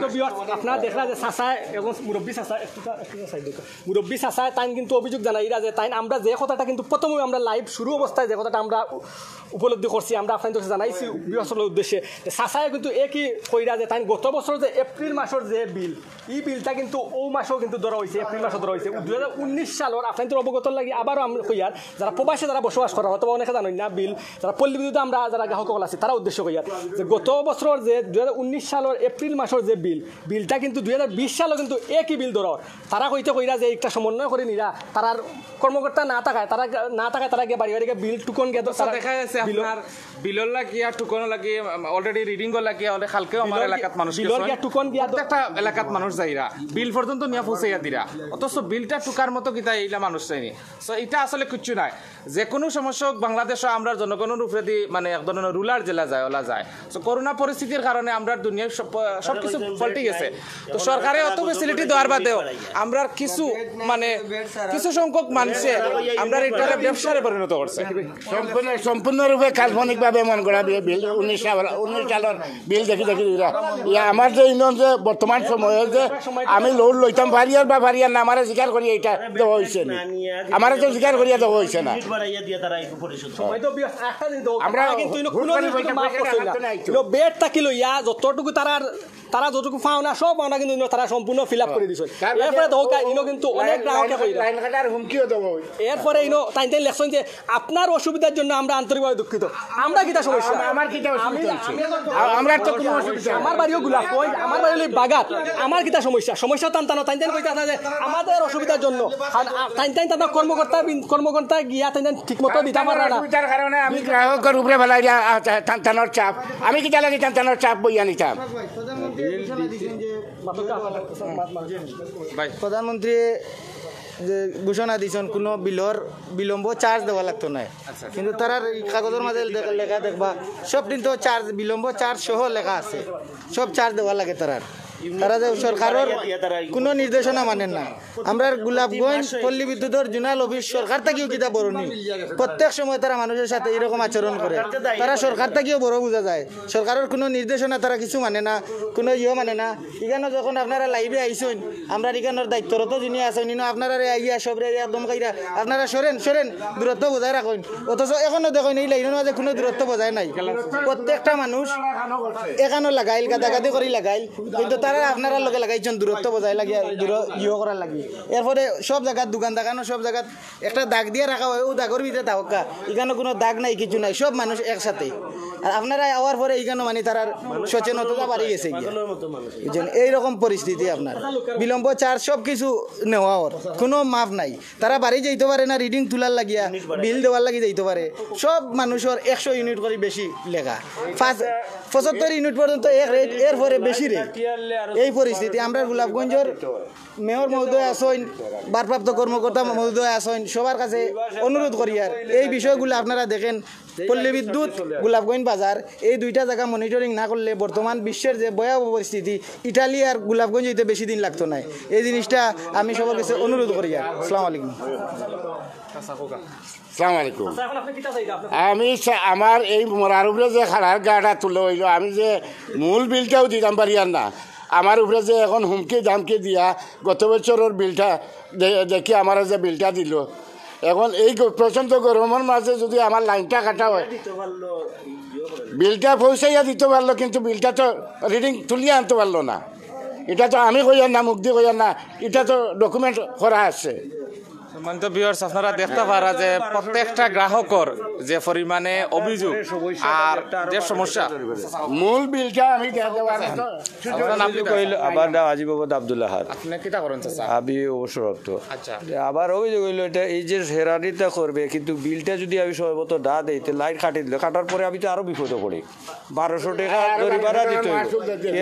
আপনারা দেখলা যে চাচায় এবং মুরব্বী চাচা একটু চা-, একটু চা side দেখো। মুরব্বী চাচায় তাইন কিন্তু অভিযোগ জানাইরা যে তাইন আমরা যে কথাটা কিন্তু প্রথমে আমরা লাইভ শুরু অবস্থায় যে কথাটা আমরা উ-, উপলব্ধি করছি, আমরা আপনাদের কাছে জানাইছি ভিউয়ার্সর উদ্দেশ্যে যে চাচায় কিন্তু একই কইরা যে তাইন গত বছর যে এপ্রিল মাসের যে বিল, এই বিলটা কিন্তু ও মাসেও কিন্তু ধরা হয়েছে, এপ্রিল মাসও ধরা হয়েছে। দুই হাজার উনিশ সালের, আপনাদের অবগত লাগি আবারও আমি কইয়ার, যারা প্রবাসে যারা বসবাস করা অথবা অনেকে জানেন না, বিল যারা পল্লী বিদ্যুতে আমরা যারা গ্রাহক সকল আছি তারা উদ্দেশ্য কইয়ার যে গত বছরের যে দুই হাজার উনিশ সালের এপ্রিল মাসের যে বিল, বিলটা কিন্তু দুই হাজার বিশ সালও কিন্তু একই বিল ধরা। তারা কইতে কইরা যে একটা সমন্বয় করে নিরা, তারার কর্মকর্তা না থাকায়, তারা না থাকায় তারা গিয়ে বাড়ি বাড়ি গিয়ে বিল টুকন গিয়ে তো দেখা যাচ্ছে আপনার বিলর লাগিয়া, টুকনও লাগিয়া, already reading ও লাগিয়া, already কালকেও আমার এলাকাত মানুষ বিলর গিয়া টুকন দিয়া প্রত্যেকটা এলাকাত মানুষ যাইরা, বিল পর্যন্ত নিয়ে পৌঁছাইয়া দিরা, অথচ বিলটা টুকার মতো কিতা এইলা মানুষ অবশ্যই নি। So, ইটা আসলে কিচ্ছু নাই। যে কোনো সমস্যা হোক, বাংলাদেশও আমরার জনগণর উপরেদি মানে এক ধরনের রুলার যেলা যায়, ওলা যায়। So, করোনা পরিস্থিতির কারণে আমরার দুনিয়ার সব, সবকিছু পল্টি গেছে। তো সরকারে অত ফ্যাসিলিটি দেওয়ার বাদেও আমরার কিছু মানে কিছু সংখ্যক মানুষে আমরার ইটারে ব্যবসারে পরিণত করছে। সম্পূর্ণ সম্পূর্ণরূপে কাল্পনিকভাবে মন গড়া বিল, বিল উনিশ সাল, উনিশ সালর বিল দেখি দেখি দিরা। ইয়া, আমার যে ইউনিয়ন যে বর্তমান সময়ে যে আমি লোন লইতাম পারিয়ার বা পারিয়ার না, আমারে স্বীকার করিয়া ইটা দেওয়া হইছে না। আমারে তো স্বীকার করিয়া দেওয়া হইছে না। আমরা কিন্তু ইনো কোনো দিন কিন্তু মাফ করছে না। ইনো বেড থাকি লইয়া যতটুকু তারার তারা যতটুকু পাওনা, সব পাওনা কিন্তু ইনো তারা সম্পূর্ণ ফিল আপ করে দিছে। এরপরে তো হোক, ইনো কিন্তু অনেক গ্রাহকে কইরা। লাইন কাটার হুমকিও দেওয়া হইছে। এরপরে ইনো তাইন তাইন লেখছেন যে আপনার অসুবিধার জন্য আমরা আন্তরিকভাবে দুঃখিত। আমরা কিতা সমস্যা? আমার কিতা অসুবিধা হইছে? আ-, আমরা তো কোনো অসুবিধা নাই। আমার বাড়িও গোলাপগঞ্জ, আমার বাড়ি হলো বাগাত। আমার কিতা সমস্যা? সমস্যা তান তানো তাইন তাইন কইতা আছে যে আমাদের অসুবিধার জন্য। আর, আর তাইন তাইন তান কর্মকর্তা বিন-, কর্মকর্তা গিয়া তাইন তাইন ঠিক মতো দিতা পারে না। অসুবিধার কারণে আমি গ্রাহকর উপরে ফেলাই দিয়া, আ, টান-, টানার চাপ। আমি কিতা লাগি টান-, টানার চাপ বইয়া নিতাম? ভাই, প্রধানমন্ত্রী যে ঘোষণা দিয়েছেন কোনো বিলর বিলম্ব চার্জ দেওয়া লাগতো না, কিন্তু তারার এই কাগজের মাঝে লেখা, লেখা দেখবা সব দিন তো চার্জ, বিলম্ব চার্জ সহ লেখা আছে, সব চার্জ দেওয়া লাগে তারার। তারা যে সরকারের কোনো নির্দেশনা মানেন না। আমরা গোলাপগঞ্জ পল্লী বিদ্যুতের জোনাল অফিস সরকার থাকিও কিতা বড় নি, প্রত্যেক সময় তারা মানুষের সাথে এরকম আচরণ করে। তারা সরকার থাকিও বড় বোঝা যায়, সরকারের কোনো নির্দেশনা তারা কিছু মানে না, কোনো ইয়ে মানে না। ইখানো যখন আপনারা লাইভে আইছেন, আমরা ইখানোর দায়িত্বরত যিনি আছেন, ইনো আপনারা রে আইয়া সব রে একদম কইরা আপনারা সরেন, সরেন, দূরত্ব বজায় রাখেন। অথচ এখনো দেখেন এই লাইনের মাঝে কোনো দূরত্ব বজায় নাই। প্রত্যেকটা মানুষ এখানো লাগাইল, গাদাগাদি করি লাগাইল, কিন্তু তারা আপনারা লগে লাগাইছেন দূরত্ব বজায় লাগিয়া দূর ইয়ে করার লাগি। এরপরে সব জায়গার দোকান দেখানো, সব জায়গাত একটা দাগ দিয়া রাখা হয়, ও দাগর ভিতরে থাকুক্কা। ইখানো কোনো দাগ নাই, কিছু নাই, সব মানুষ একসাথে। আর আপনারা আওয়ার পরে ইখানো মানে তারার সচেতনতা বাড়ি গেছে গিয়া। বুঝছেন? এইরকম পরিস্থিতি আপনার। বিলম্ব চার্জ সব কিছু নেওয়া ওর, কোনো মাফ নাই। তারা বাড়ি যাইতে পারে না, রিডিং তোলার লাগিয়া, বিল দেওয়ার লাগি যাইতে পারে। সব মানুষের একশো ইউনিট করে বেশি লেখা, পাঁচ, পঁচাত্তর ইউনিট পর্যন্ত এক রেট, এরপরে বেশি রেট। এই পরিস্থিতি আমরা গোলাপগঞ্জের মেয়র মহোদয় আছেন, ভারপ্রাপ্ত কর্মকর্তা মহোদয় আছেন, সবার কাছে অনুরোধ করি আর এই বিষয়গুলো আপনারা দেখেন। পল্লী বিদ্যুৎ, গোলাপগঞ্জ বাজার, এই দুইটা জায়গা মনিটরিং না করলে বর্তমান বিশ্বের যে ভয়াবহ পরিস্থিতি, ইটালি আর গোলাপগঞ্জ হইতে বেশি দিন লাগতো নাই। এই জিনিসটা আমি সবার কাছে অনুরোধ করি আর। আসসালামু আলাইকুম। আসসালামু আলাইকুম। আমি চা-, আমার এই মরার উপরে যে খাড়ার গাটা তুলে হইল, আমি যে মূল বিলটাও দিতাম পারি আর না, আমার উপরে যে এখন হুমকি ধামকি দিয়া গত বছরের বিলটা দে-, দেখি আমার যে বিলটা দিল, এখন এই গ-, প্রচণ্ড গরমের মাঝে যদি আমার লাইনটা কাটা হয়, বিলটা পৌঁছাইয়া দিতে পারলো, কিন্তু বিলটা তো রিডিং তুলিয়া আনতে পারলো না। এটা তো আমি কইয়ার না, মুখ দিয়ে কইয়ার না, এটা তো ডকুমেন্ট করা আছে। সম্মানিত ভিউয়ার্স, আপনারা দেখতা পারা যে প্রত্যেকটা গ্রাহকর যে পরিমাণে অভিযোগ আর যে সমস্যা। মূল বিলটা আমি দিয়া দেওয়ার তো আপনার নাম কি? কইল, আমার নাম আজিম মোহাম্মদ আব্দুল আহাদ। আপনি কিতা করেন, চাচা? আমি অবসরপ্রাপ্ত। আচ্ছা। আবার অভিযোগ হইল, এটা এই যে হেরানিটা করবে, কিন্তু বিলটা যদি আমি সময় মতো না দেই, তো লাইন কাটি দিলে, কাটার পরে আমি তো আরো বিপদে পড়ি। বারোশো টাকা জরিমানা দিতে হইব।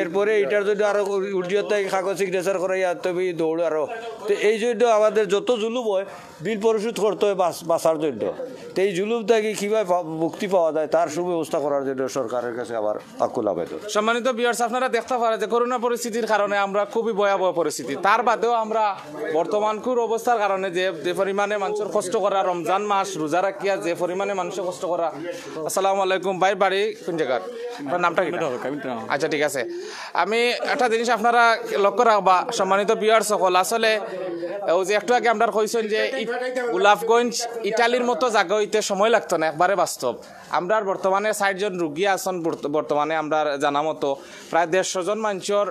এরপরে এটার যদি আরো উর্জিয়ত থাকি কাগজ সিগনেচার করাই আনতে হবে, দৌড় আরো। তো এই জন্য আমাদের যত জুলুম হয়, বিল পরিশোধ করতে হয় বাস-, বাঁচার জন্য। তো এই জুলুম থেকে কিভাবে পা-, মুক্তি পাওয়া যায়, তার সুব্যবস্থা করার জন্য সরকারের কাছে আমার আকুল আবেদন। সম্মানিত ভিউয়ার্স, আপনারা দেখতা পারা যে করোনা পরিস্থিতির কারণে আমরা খুবই ভয়াবহ পরিস্থিতি। তার বাদেও আমরা বর্তমান খুব অবস্থার কারণে যে, যে পরিমাণে মানুষের কষ্ট করা, রমজান মাস রোজা রাখিয়া যে পরিমাণে মানুষের কষ্ট করা। আসসালামু আলাইকুম ভাই, বাড়ি কোন জায়গার? আপনার নামটা কি? আচ্ছা, ঠিক আছে। আমি একটা জিনিস আপনারা লক্ষ্য রাখবা, সম্মানিত ভিউয়ার্স সকল, আসলে ও যে একটু আগে আমরা কইছেন যে ই-, গোলাপগঞ্জ ইটালির মতো জায়গা হইতে সময় লাগতো না, একবারে বাস্তব। আমরার বর্তমানে ষাট জন রুগী আছেন, বর্ত-, বর্তমানে আমরার জানা মতো প্রায় দেড়শো জন মানুষের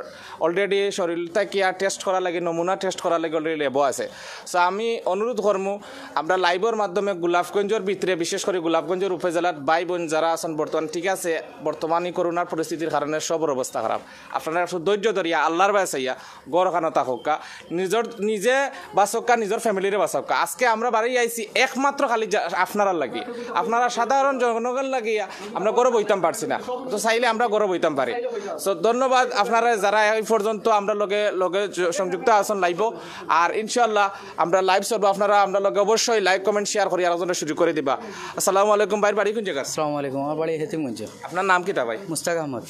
already শরীর থাকিয়া টেস্ট করা লাগে, নমুনা টেস্ট করা লাগে already ল্যাবও আছে। So আমি অনুরোধ করমু, আমরা লাইভর মাধ্যমে গোলাপগঞ্জের ভিতরে, বিশেষ করে গোলাপগঞ্জের উপজেলার ভাই বোন যারা আছেন বর্তমান, ঠিক আছে, বর্তমানে করোনার পরিস্থিতির কারণে সবর অবস্থা খারাপ, আপনারা একটু ধৈর্য ধরিয়া আল্লাহর বায় চাইয়া ঘরখানো থাকউক্কা, নিজর, নিজে বাঁচউক্কা, নিজর ফ্যামিলিরে বাঁচাউক্কা। আজকে আমরা বাড়ি আইছি একমাত্র খালি যা-, আপনারার লাগি, আপনারা সাধারণ জন লাগিয়া আমরা ঘরো বইতাম পারছি না, তো চাইলে আমরা ঘরো বইতাম পারি। তো ধন্যবাদ আপনারা যারা এই পর্যন্ত আমরা লগে লগে জ- সংযুক্ত আছেন লাইভও। আর ইনশাআল্লাহ আমরা লাইভ চলবো, আপনারা আমরা লগে অবশ্যই লাইক কমেন্ট শেয়ার করি আলোচনা শুরু করে দিবা। আসসালামু আলাইকুম ভাইর বাড়ি কোন জায়গা? আসসালামু আলাইকুম, আমার বাড়ি হেতিমগঞ্জ। আপনার নাম কিতা ভাই? মুস্তাক আহমদ।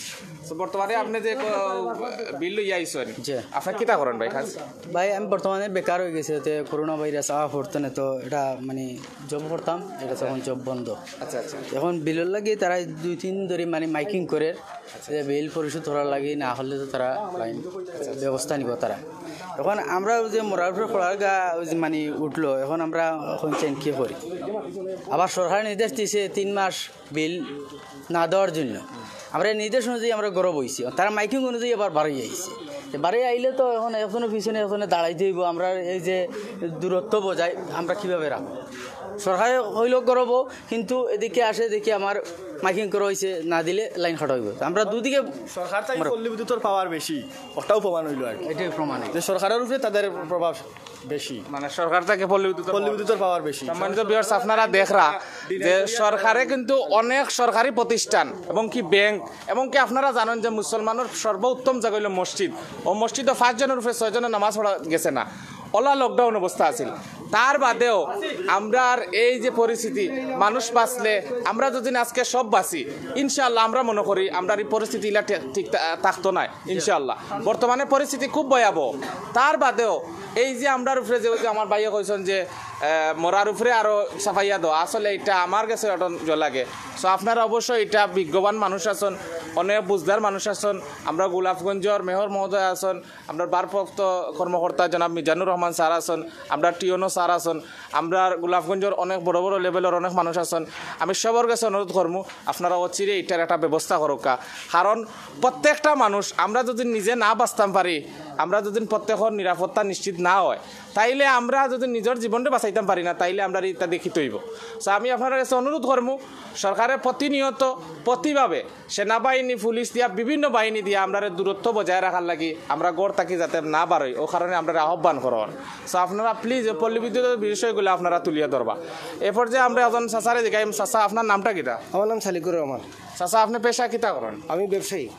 তো বর্তমানে আপনি যে আহ, বিল লইয়া আইছেন, জি। আপনার কিতা করেন ভাই কাজ? ভাই, আমি বর্তমানে বেকার হয়ে গেছি, এতে করোনা ভাইরাস আওয়া পড়তো না, তো এটা মানে জব করতাম, এটা তখন জব বন্ধ। আচ্ছা আচ্ছা। এখন বিলর লাগি তারা দুই তিন দিন ধরে মানে মাইকিং করে যে বিল পরিশোধ করার লাগি, না হলে তো তারা ফাইন ব্যবস্থা নিব তারা। এখন আমরা ওই যে মরার উপরে খোলার গা ওই যে মানে উঠলো, এখন আমরা এখন চেন কি করি? আবার সরকার নির্দেশ দিছে তিন মাস বিল না দেওয়ার জন্য। আমরা এই নির্দেশ অনুযায়ী আমরা ঘরো বইছি, তারা মাইকিং অনুযায়ী আবার বাড়ি আইছে। তো বাড়ি আইলে তো এখন একজনের পিছনে একজনে দাঁড়াইতে হইব। আমরা এই যে দূরত্ব বজায় আমরা কিভাবে রাখবো? সরকারে হইলেও ঘরো বও, কিন্তু এদিকে আসে দেখি আমার মাইকিং করা হয়েছে, না দিলে লাইন কাটা হইব। তো আমরা দুদিকে সরকার তাই পল্লী বিদ্যুতের পাওয়ার বেশি, ওটাও প্রমাণ হইল আর কি। এটাই প্রমাণ। যে সরকারের উপরে তাদের প্রভাব বেশি। মানে সরকার থেকে পল্লী বিদ্যুৎ পল্লী বিদ্যুতের পাওয়ার বেশি। সম্মানিত ভিউয়ার্স, আপনারা দেখরা যে সরকারে কিন্তু অনেক সরকারি প্রতিষ্ঠান এবং কি ব্যাংক এবং কি আপনারা জানেন যে মুসলমানের সর্বোত্তম জায়গা হইল মসজিদ। ও মসজিদে পাঁচজনের উপরে ছয়জনের নামাজ পড়া গেছে না, ওলা লকডাউন অবস্থা আছিল। তার বাদেও আমরার এই যে পরিস্থিতি, মানুষ বাঁচলে আমরা যদি না আজকে সব বাঁচি, ইনশাআল্লাহ আমরা মনে করি আমরার এই পরিস্থিতি ইলা ঠিক, ঠিক থা- থাকতো না ইনশাআল্লাহ। বর্তমানে পরিস্থিতি খুব ভয়াবহ। তার বাদেও এই যে আমরার উপরে যে, ওই যে আমার ভাইয়ে কইছেন যে আহ, মরার উপরে আরো চাপাইয়া দেওয়া, আসলে এটা আমার কাছে অটন লাগে। সো আপনারা অবশ্যই এটা বিজ্ঞবান মানুষ আছেন, অনেক বুঝদার মানুষ আছেন। আমরা গোলাপগঞ্জর মেয়র মহোদয় আছেন, আমরা ভারপ্রাপ্ত কর্মকর্তা জনাব মিজানুর রহমান স্যার আছেন, আমরা টিওনো স্যার আছেন, আমরা গোলাপগঞ্জর অনেক বড় বড় লেভেলের অনেক মানুষ আছেন। আমি সবার কাছে অনুরোধ করমু, আপনারা অচিরে এটার একটা ব্যবস্থা করুকা। কারণ প্রত্যেকটা মানুষ আমরা যদি নিজে না বাঁচতাম পারি, আমরা যদি প্রত্যেকের নিরাপত্তা নিশ্চিত না হয়, তাইলে আমরা যদি নিজের জীবনটা বাঁচাইতাম পারি না, তাইলে আমরা এটা দেখিতে হইব। তো আমি আপনার কাছে অনুরোধ করমু, সরকারে প্রতিনিয়ত প্রতিভাবে সেনাবাহিনী, পুলিশ দিয়া, বিভিন্ন বাহিনী দিয়া আমরা দূরত্ব বজায় রাখার লাগি আমরা ঘর থাকি যাতে না বারই, ও কারণে আমরা আহ্বান করুন। তো আপনারা প্লিজ পল্লী বিদ্যুতের বিষয়গুলো আপনারা তুলিয়া ধরবা। এরপর যে আমরা একজন চাচারে জিগাইম, চাচা আপনার নামটা কিতা? আমার নাম সালিকুর রহমান। চাচা, আপনি পেশা কিতা করেন? আমি ব্যবসায়ী।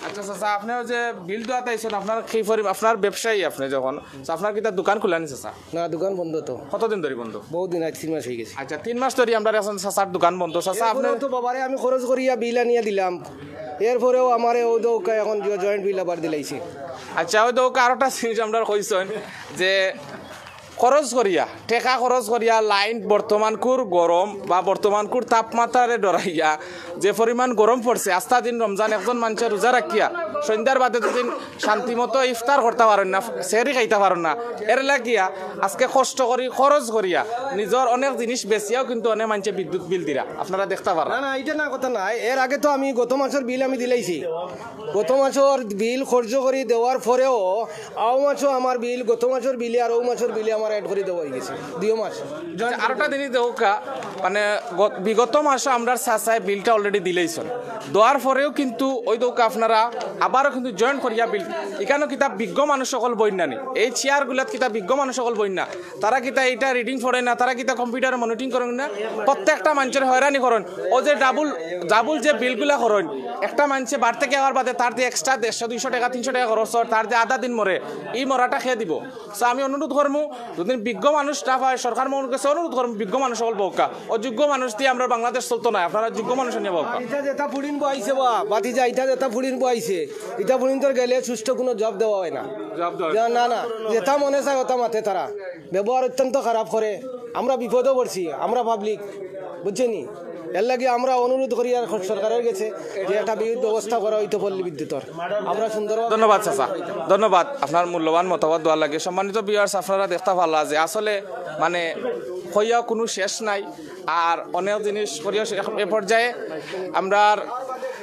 আচ্ছা চাচা, আপনি ওই যে বিল দেওয়াত আইছেন, আপনার কি পরি-, আপনার ব্যবসায়ী আপনি যখন, তো আপনার কিতা দোকান খোলা নি চাচা? না, দোকান বন্ধ তো। কতদিন ধরে বন্ধ? বহুত দিন, আজ তিন মাস হয়ে গেছে। আচ্ছা, তিন মাস ধরে আমরা এখন চাচার দোকান বন্ধ। চাচা, আপনি এরপরেও তো বাবারে আমি খরচ করিয়া বিল আনিয়া দিলাম, এরপরেও আমার ও তো এখন জয়েন্ট বিল আবার দিলাইছে। আচ্ছা, ওই তো আরোটা জিনিস আমরা কইছেন যে খরচ করিয়া, টেকা খরচ করিয়া লাইন বর্তমানকুর গরম বা বর্তমানকুর তাপমাত্রারে ডরাইয়া যে পরিমাণ গরম পড়ছে, আস্তা দিন রমজান একজন মানুষে রোজা রাখিয়া সন্ধ্যার বাদে দুদিন শান্তি মতো ইফতার করতে পারেন না, সেহরি খাইতে পারেন না, এর লাগিয়া আজকে কষ্ট করি খরচ করিয়া নিজের অনেক জিনিস বেচিয়াও কিন্তু অনেক মানুষে বিদ্যুৎ বিল দিরা, আপনারা দেখতে পারেন। না না, এটা না কথা না। এর আগে তো আমি গত মাসের বিল আমি দিলাইছি। গত মাসের বিল খরচ করি দেওয়ার পরেও আও মাসও আমার বিল, গত মাসের বিলে আর ও মাসের বিলে আমার অ্যাড করে দেওয়া হয়ে গেছে দুই মাস। আচ্ছা, আরেকটা জিনিস দেখুকা, মানে গত- বিগত মাসে আমরা চাচায় বিলটা অলরেডি দিলাইছেন, দেওয়ার পরেও কিন্তু ওই দেখুকা আপনারা আবারও কিন্তু জয়েন করিয়া বিল, এখানে কিতা বিজ্ঞ মানুষ সকল বইন না নি, এই চেয়ারগুলাত কিতা বিজ্ঞ মানুষ সকল বইন না, তারা কিতা এটা রিডিং পড়ে না, তারা কিতা কম্পিউটারে মনিটরিং করেন না, প্রত্যেকটা মানুষের হয়রানি করেন। ও যে ডাবল ডাবল যে বিলগুলা করেন, একটা মানুষে বার থেকে আওয়ার বাদে তার যে এক্সট্রা দেড়শো দুইশো টাকা তিনশো টাকা খরচ হয়, তার যে আধা দিন মরে, এই মরাটা খেয়ে দিব। তো আমি অনুরোধ করমু, যদি বিজ্ঞ মানুষ না পায়, সরকার মহল কাছে অনুরোধ করমু, বিজ্ঞ মানুষ সকল বউকা, অযোগ্য মানুষ দিয়ে আমরা বাংলাদেশ চলতো না, আপনারা যোগ্য মানুষ নিয়ে বউকা। ইটা যেটা ফুড়িন বইছে বা বাতি যা, ইটা যেটা ফুড়িন বইছে, ইটা ফুড়িন তোর গেলে সুষ্ঠু কোনো জব দেওয়া হয় না। জব দেওয়া না না, যেটা মনে চায় ওটা মাতে তারা। ব্যবহার অত্যন্ত খারাপ করে। আমরা বিপদও পড়ছি, আমরা পাবলিক, বুঝছেনি? এর লাগি আমরা অনুরোধ করি আর সরকারের গেছে যে একটা বিদ্যুৎ ব্যবস্থা করা হইতো পল্লী বিদ্যুতের। আমরা সুন্দর ধন্যবাদ চাচা, ধন্যবাদ আপনার মূল্যবান মতামত দেওয়ার লাগে। সম্মানিত ভিউয়ার্স, আপনারা দেখতে পারলা যে আসলে মানে কইয়া কোনো শেষ নাই, আর অনেক জিনিস করিয়া শেষ- এ পর্যায়ে আমরা আর,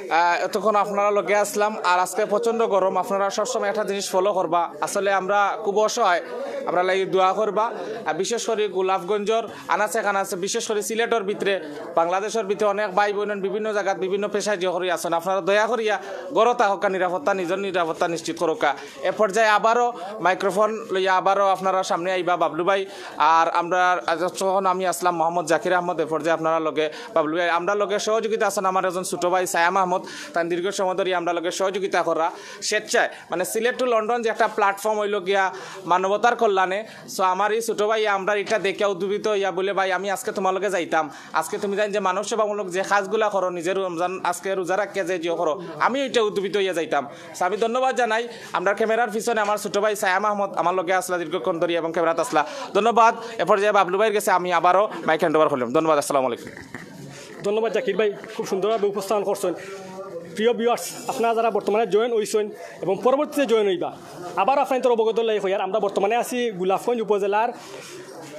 আহ, এতক্ষণ আপনারা লগে আসলাম। আর আজকে প্রচণ্ড গরম, আপনারা সবসময় একটা জিনিস ফলো করবা। আসলে আমরা খুব অসহায়, আমরা লাগি দোয়া করবা। আর বিশেষ করি গোলাপগঞ্জর আনাচে কানাচে, বিশেষ করি সিলেটর ভিতরে, বাংলাদেশর ভিতরে অনেক ভাই বইন বিভিন্ন জাগাত বিভিন্ন পেশায় জিও করি আছইন। আপনারা দয়া করিয়া ঘরো থাকউক্কা, নিরাপত্তা, নিজর নিরাপত্তা নিশ্চিত করউক্কা। এ পর্যায়ে আবারও মাইক্রোফোন লইয়া আবারও আপনারা সামনে আইবা বাবলু ভাই। আর আমরা, আজ যখন আমি আছলাম মোহাম্মদ জাকির আহমদ, এ পর্যায়ে আপনারা লগে বাবলু ভাই, আমরা লগে সহযোগিতা আছইন আমার একজন ছোট ভাই সায়াম আহমদ, তান দীর্ঘ সময় ধরি আমরা লগে সহযোগিতা করা স্বেচ্ছায়, মানে সিলেট টু লন্ডন যে একটা প্ল্যাটফর্ম অইলো গিয়া মানবতার কল্যাণে। সো আমার এই ছোট ভাই আমরা এটা দেখিয়া উদ্ভূত ইয়া বলে, "ভাই, আমি আজকে তোমার লগে যাইতাম, আজকে তুমি জানি যে মানব সেবামূলক যে কাজগুলা করো, নিজের রমজান আজকে রোজা রাখিয়া যে জিও করো, আমি এটা উদ্ভূত ইয়া যাইতাম।" সো আমি ধন্যবাদ জানাই। আমরা ক্যামেরার পিছনে আমার ছোট ভাই সায়াম আহমদ আমার লগে আছলা দীর্ঘক্ষণ ধরি এবং ক্যামেরাত আছলা। ধন্যবাদ। এ পর্যায়ে বাবলু ভাইর গেছে আমি আবারও মাইক হ্যান্ড ওভার করলাম। ধন্যবাদ। আসসালামু আলাইকুম। ধন্যবাদ জাকির ভাই, খুব সুন্দরভাবে উপস্থাপন করছইন। প্রিয় ভিউয়ার্স, আপনারা যারা বর্তমানে জয়েন অইছইন এবং পরবর্তীতে জয়েন অইবা, আবার আপনাদের অবগত লাগি কইয়ার, আমরা বর্তমানে আছি গোলাপগঞ্জ উপজেলার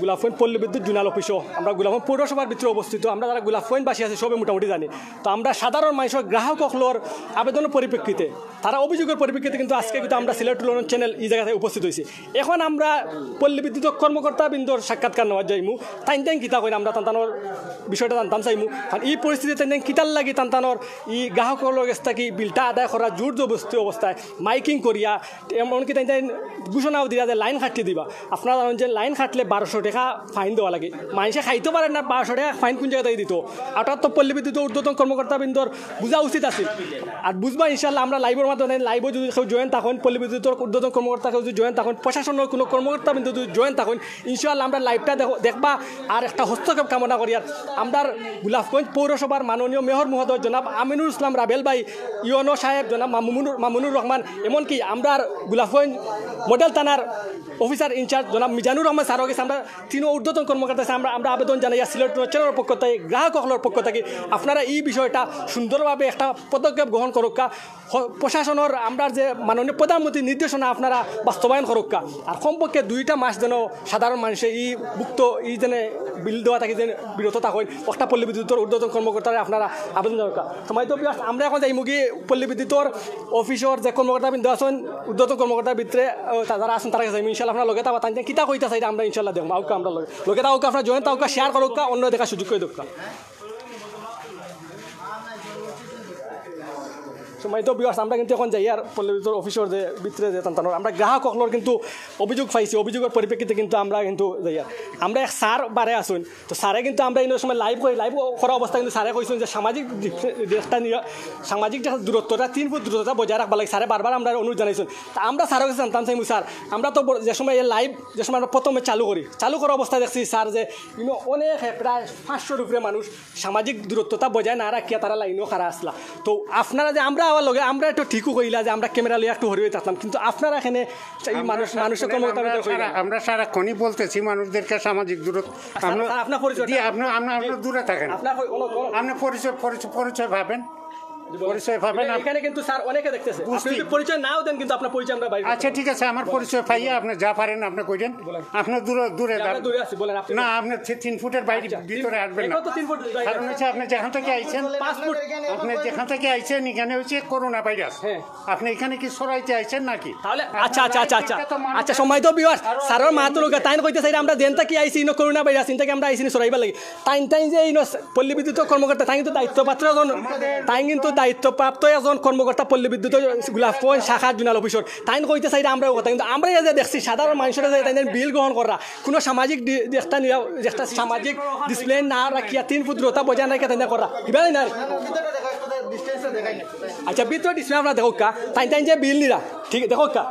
গোলাপগঞ্জ পল্লী বিদ্যুৎ জোনাল অফিসো। আমরা গোলাপগঞ্জ পৌরসভার ভিতরে অবস্থিত। আমরা যারা গোলাপগঞ্জবাসী আছি সবে মোটামুটি জানি। তো আমরা সাধারণ মানুষর গ্রাহক অকলর আবেদনের পরিপ্রেক্ষিতে, তারা অভিযোগের পরিপ্রেক্ষিতে কিন্তু আজকে কিন্তু আমরা সিলেট টু লন্ডন চ্যানেল এই জাগাত উপস্থিত অইছি। এখন আমরা পল্লী বিদ্যুৎ কর্মকর্তা বৃন্দর সাক্ষাৎকার নেওয়া যাইমু। তাইন তাইন কিতা কইন, আমরা তান তানর বিষয়টা জানতাম চাইমু। কারণ এই পরিস্থিতিতে তাইন তাইন কিতার লাগি তান তানর এই গ্রাহকর গেছ থাকি বিলটা আদায় করা জোর জবরদস্তি অবস্থায় মাইকিং করিয়া, এমনকি তাইন তাইন ঘোষণাও দিরা যে লাইন কাটি দিবা। আপনারা জানইন যে লাইন কাটলে বারোশো টেকা ফাইন দেওয়া লাগে। মানষে খাইতো পারে না, বারোশো টেকা ফাইন কোন জাগা থাকি দিতো? অর্থাৎ তো পল্লী বিদ্যুৎ ঊর্ধ্বতন কর্মকর্তা বৃন্দর বুঝা উচিত আছিল। আর বুঝবা ইনশাআল্লাহ, আমরা লাইভর মাধ্যমে, লাইভো যদি কেউ জয়েন থাকইন, পল্লী বিদ্যুৎর ঊর্ধ্বতন কর্মকর্তা কেউ যদি জয়েন থাকইন, প্রশাসনর কোনো কর্মকর্তা বৃন্দ যদি জয়েন থাকইন, ইনশাআল্লাহ আমরা লাইভটা দেখো, দেখবা। আর একটা হস্তক্ষেপ কামনা করি। আর আমরার গোলাপগঞ্জ পৌরসভার মাননীয় মেয়র মহোদয় জনাব আমিনুল ইসলাম রাবেল ভাই, ইউএনও সাহেব জনাব মামুনুর, মামুনুর রহমান, এমনকি আমরার গোলাপগঞ্জ মডেল থানার অফিসার ইনচার্জ জনাব মিজানুর রহমান স্যারর গেছে আমরা তিনও ঊর্ধ্বতন কর্মকর্তা আছে, আমরা, আমরা আবেদন জানাইয়ার সিলেট চ্যানেলর পক্ষ থাকি, গ্রাহক অকলর পক্ষ থাকি, আপনারা এই বিষয়টা সুন্দরভাবে একটা পদক্ষেপ গ্রহণ করউক্কা। হ-, প্রশাসনর আমরার যে মাননীয় প্রধানমন্ত্রীর নির্দেশনা আপনারা বাস্তবায়ন করউক্কা। আর কমপক্ষে দুইটা মাস যেন সাধারণ মানষে এই ভুক্ত, এই যেন বিল দেওয়া থাকি যেন বিরত থাকইন, অকটা পল্লী বিদ্যুৎর ঊর্ধ্বতন কর্মকর্তারে আপনারা আবেদন জানাউক্কা। সময় তো বিয়াস, আমরা এখন যাইমুগি পল্লী বিদ্যুৎর অফিসর যে কর্মকর্তা বৃন্দ আছইন, ঊর্ধ্বতন কর্মকর্তার ভিতরে, আহ, তা-, যারা আছইন তারার গেছে যাইমু। ইনশাআল্লাহ আপনারা লগে থাকবা, তাইন তাইন কিতা কইতা চাইরা আমরা ইনশাআল্লাহ দেখমু। আউক্কা আমরা লগে, লগে থাকউক্কা, আপনারা জয়েন থাকউক্কা, শেয়ার করউক্কা, অন্য দেখা সুযোগ করি দেউক্কা। সম্মানিত ভিউয়ার্স, আমরা কিন্তু এখন যাইয়ার পল্লী বিদ্যুৎর অফিসর যে ভিতরে যে তান তানর আমরা গ্রাহক অকলর কিন্তু অভিযোগ পাইছি, অভিযোগর পরিপ্রেক্ষিতে কিন্তু আমরা কিন্তু যাইয়ার। আমরা এক স্যার বারে আছইন, তো স্যারে কিন্তু আমরা ইনো সময় লাইভ করি, লাইভ করা অবস্থা কিন্তু স্যারে কইছইন যে সামাজিক ডিস-, ডিস্টেন্স নিয়া, সামাজিক যে দূরত্বটা, তিন ফুট দূরত্বটা বজায় রাখবার লাগি স্যারে বারবার আমরারে অনুরোধ জানাইছইন। তা আমরা স্যারর গেছে জানতাম চাইমু, স্যার, আমরা তো ব-, যে সময় এই লাইভ, যে সময় আমরা প্রথমে চালু করি, চালু করা অবস্থায় দেখছি স্যার যে ইনো অনেক, প্রায় পাঁচশোর উপরে মানুষ সামাজিক দূরত্বটা বজায় না রাখিয়া তারা লাইনো খাড়া আছলা। তো আপনারা যে আমরা আওয়ার লগে আমরা একটু ঠিকও কইলা যে আমরা ক্যামেরা লইয়া একটু হরি হয়ে থাকলাম, কিন্তু আপনারা এখানে এই মানুষ, মানুষের কর্মকর্তা আমরা সারা-, আমরা সারাক্ষণই বলতেছি মানুষদেরকে সামাজিক দূরত্ব। আচ্ছা, আপনার, স্যার, আপনার পরিচয়টা? জি, আপনি, আপনি, আপনি দূরে থাকেন। আপনার পরি-, কোনো, কোনো আপনি পরিচয়, পরিচয়, পরিচয় পাবেন। জি, বলেন। পরিচয় পাবেন। এখানে কিন্তু স্যার অনেকে দেখতেছে। আপনি বুঝছি। যদি পরিচয় নাও দেন, কিন্তু আপনার পরিচয় আমরা বাইরে আচ্ছা, ঠিক আছে, আমার পরিচয় পাইয়া আপনি যা পারেন আপনি কইরেন। বলেন। আপনি দূরে, দূরে জি, আমরা যান। দূরে আছি, বলেন, আপনি না, বলেন। আপনি থি-, তিন ফুটের বাইরে আচ্ছা, ভিতরে তিন-, আসবেন না। এখন তো তিন ফুট বাইরে। কারণ হচ্ছে আপনি যেখান থেকে আইছেন, পাঁচ ফুট। আপনি যেখান থেকে আইছেন, এখানে হচ্ছে করোনা ভাইরাস। হ্যাঁ। আপনি এখানে কি ছড়াইতে আইছেন নাকি? তাহলে আচ্ছা, আচ্ছা, আচ্ছা, আচ্ছা। আচ্ছা, সম্মানিত ভিউয়ার, স্যারর মাত লোক, তাইন কইতে চাইরা আমরা যেন থাকি আইছি, ইনো করোনা ভাইরাস, ইন থাকি আমরা আইছি, ইনো ছড়াইবার লাগি। তাইন, তাইন যে ইনো পল্লী বিদ্যুৎ কর্মকর্তা, তাইন কিন্তু দায়িত্বপ্রাপ্ত একজন, তাইন কিন্তু দায়িত্বপ্রাপ্ত একজন কর্মকর্তা পল্লী বিদ্যুৎ গোলাপগঞ্জ শাখার জোনাল অফিসর। তাইন কইতে চাইরা আমরাও কথা, কিন্তু আমরা এই যে দেখছি সাধারণ মানুষের যে তাইন বিল গ্রহণ করা, কোনো সামাজিক ডি-, একটা নিরা-, একটা সামাজিক ডিসিপ্লিন না রাখিয়া তিন ফুট দূরত্ব বজায় না রাখিয়া তাইন করা। কিবা না? আচ্ছা, ভিতরে ডিসিপ্লিন আপনারা দেখউক্কা, তাইন তাইন যে বিল নিরা, ঠিক দেখউক্কা।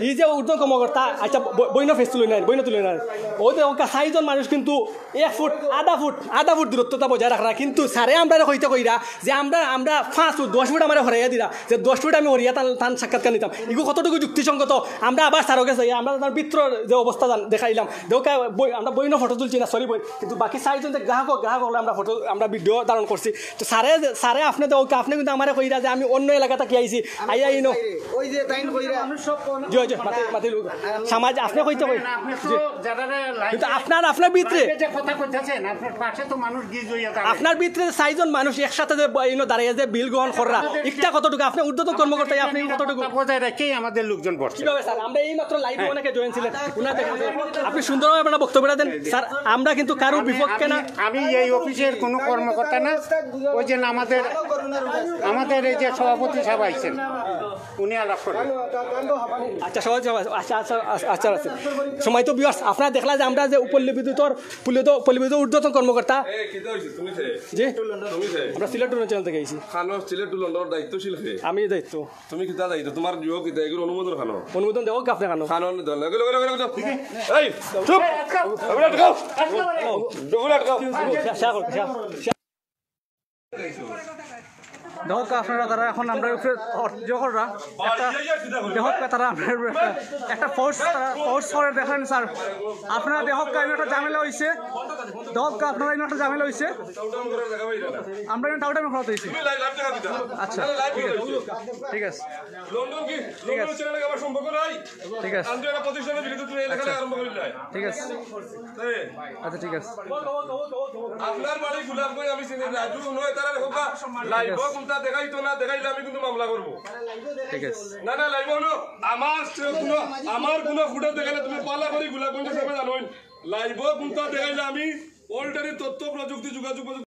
এই যে ঊর্ধ্বতন কর্মকর্তা, আচ্ছা, ব-, বইন ফেস তুলে নেন, বইন তুলে নেন। ও দেখউক্কা, চাইরজন মানুষ কিন্তু এক ফুট, আধা ফুট, আধা ফুট দূরত্বটা বজায় রাখরা। কিন্তু স্যারে আমরারে কইতে কইরা যে আমরা, আমরা পাঁচ ফুট, দশ ফুট আমারে হরাইয়া দিরা, যে দশ ফুট আমি হরিয়া তান, তান সাক্ষাৎকার নিতাম। ইগু কতটুকু যুক্তিসঙ্গত? আমরা আবার স্যারর গেছে, আমরা তার ভিতর যে অবস্থা জান-, দেখাইলাম। দেখউক্কা, বই-, আমরা বইন ফটো তুলছি না, সরি বই, কিন্তু বাকি চাইরজন যে গ্রাহক, গ্রাহক অকলর আমরা ফটো, আমরা ভিডিও ধারণ করছি। তো স্যারে, স্যারে আপনি দেখউক্কা, আপনি কিন্তু আমারে কইরা যে আমি অন্য এলাকা থাকি আইছি, আইয়া ইনো। ওই যে তাইন কইরা। জি, মাতিল, মাতিল। সমাজ আপনি কইতে কই। আপনি তো জি। যারা কিন্তু আপনার, আপনার ভিতরে যে কথা কইতেছেন, আপনার পাশে তো মানুষ গিজ হইয়া দাঁড়ায়। আপনার ভিতরে চাইজন মানুষ একসাথে যে ব-, ইনো দাঁড়াইয়া যে বিল গ্রহণ কররা, একটা কতটুকু আপনি ঊর্ধ্বতন কর্মকর্তা, আপনি কতটুকু বজায় রেখেই আমাদের লোকজন বসছে। কিভাবে স্যার? আমরা এই মাত্র লাইভে ওনাকে জয়েন ছিলেন, ওনার দেখা আছে। আপনি সুন্দরভাবে আপনার বক্তব্যটা দেন স্যার। আমরা কিন্তু কারো আমি, বিপক্ষে আমি, না। আমি এই অফিসের কোনো কর্মকর্তা না। ওই যে আমাদের, আমাদের এই যে সভাপতি সাহেব আইছেন, উনি আলাপ করবেন। আচ্ছা, সহজ, সহজ। আচ্ছা, আচ্ছা, আচ্ছা, আচ্ছা, আচ্ছা। সময় তো ভিউয়ার্স, আপনারা দেখলা যে আমরা যে পল্লী বিদ্যুতর, পল্লী বিদ্যুৎ, পল্লী বিদ্যুৎ ঊর্ধ্বতন কর্মকর্তা। এই, কিতা হইছে? তুমি কে? জি? তুমি কে? আমরা সিলেট উন্নয়ন চ্যানেল থেকে আইছি। খানো সিলেট উন্নয়নর দায়িত্বশীল কে? আমি দায়িত্ব। তুমি কিতা দায়িত্ব? তোমার যোগ কিতা? এগুলো অনুমোদন খানো? অনুমোদন দেবো আপনি খানো? খানো নি দল। এগুলো, এগুলো, এগুলো, এগুলো। এই, চুপ। এগুলো আটকাও। এগুলো আটকাও। শেষ, শেষ করো, শেষ। দেখো আপনারা, তারা এখন আমরা উপরে অর্থ ইয়ে কররা। একটা দেখো তারা আমরা একটা, একটা ফোর্স, তারা ফোর্স করে দেখেন স্যার। আপনারা দেখো, এমন একটা ঝামেলা হইছে। দেখো আপনারা, এমন একটা ঝামেলা হইছে। আমরা এখানে টাউটামি করা হইছে। আচ্ছা, ঠিক আছে, ঠিক আছে। লন্ডন কি? ঠিক আছে। লন্ডন চ্যানেলে আমার সম্পর্ক নাই। ঠিক আছে। আমি একটা প্রতিষ্ঠানের বিরুদ্ধে তুমি এই লেখালেখি আচ্ছা। আরম্ভ করিলাই। ঠিক আছে। এই, আচ্ছা, ঠিক আছে। আপনার বাড়ি গোলাপগঞ্জ আমি চিনি না। রাজু নয়, তারা দেখো বা, লাইভ কোনটা দেখাইতো না, দেখাইলে আমি কিন্তু মামলা করবো। ঠিক আছে। না, না, লাইভ হলো আমার সে কোনো, আমার কোনো ফুটেজ দেখাইলে তুমি পালা করি গোলাপগঞ্জের সামনে জানো। লাইভ কোনটা দেখাইলে আমি অলরেডি তথ্য প্রযুক্তি যোগাযোগ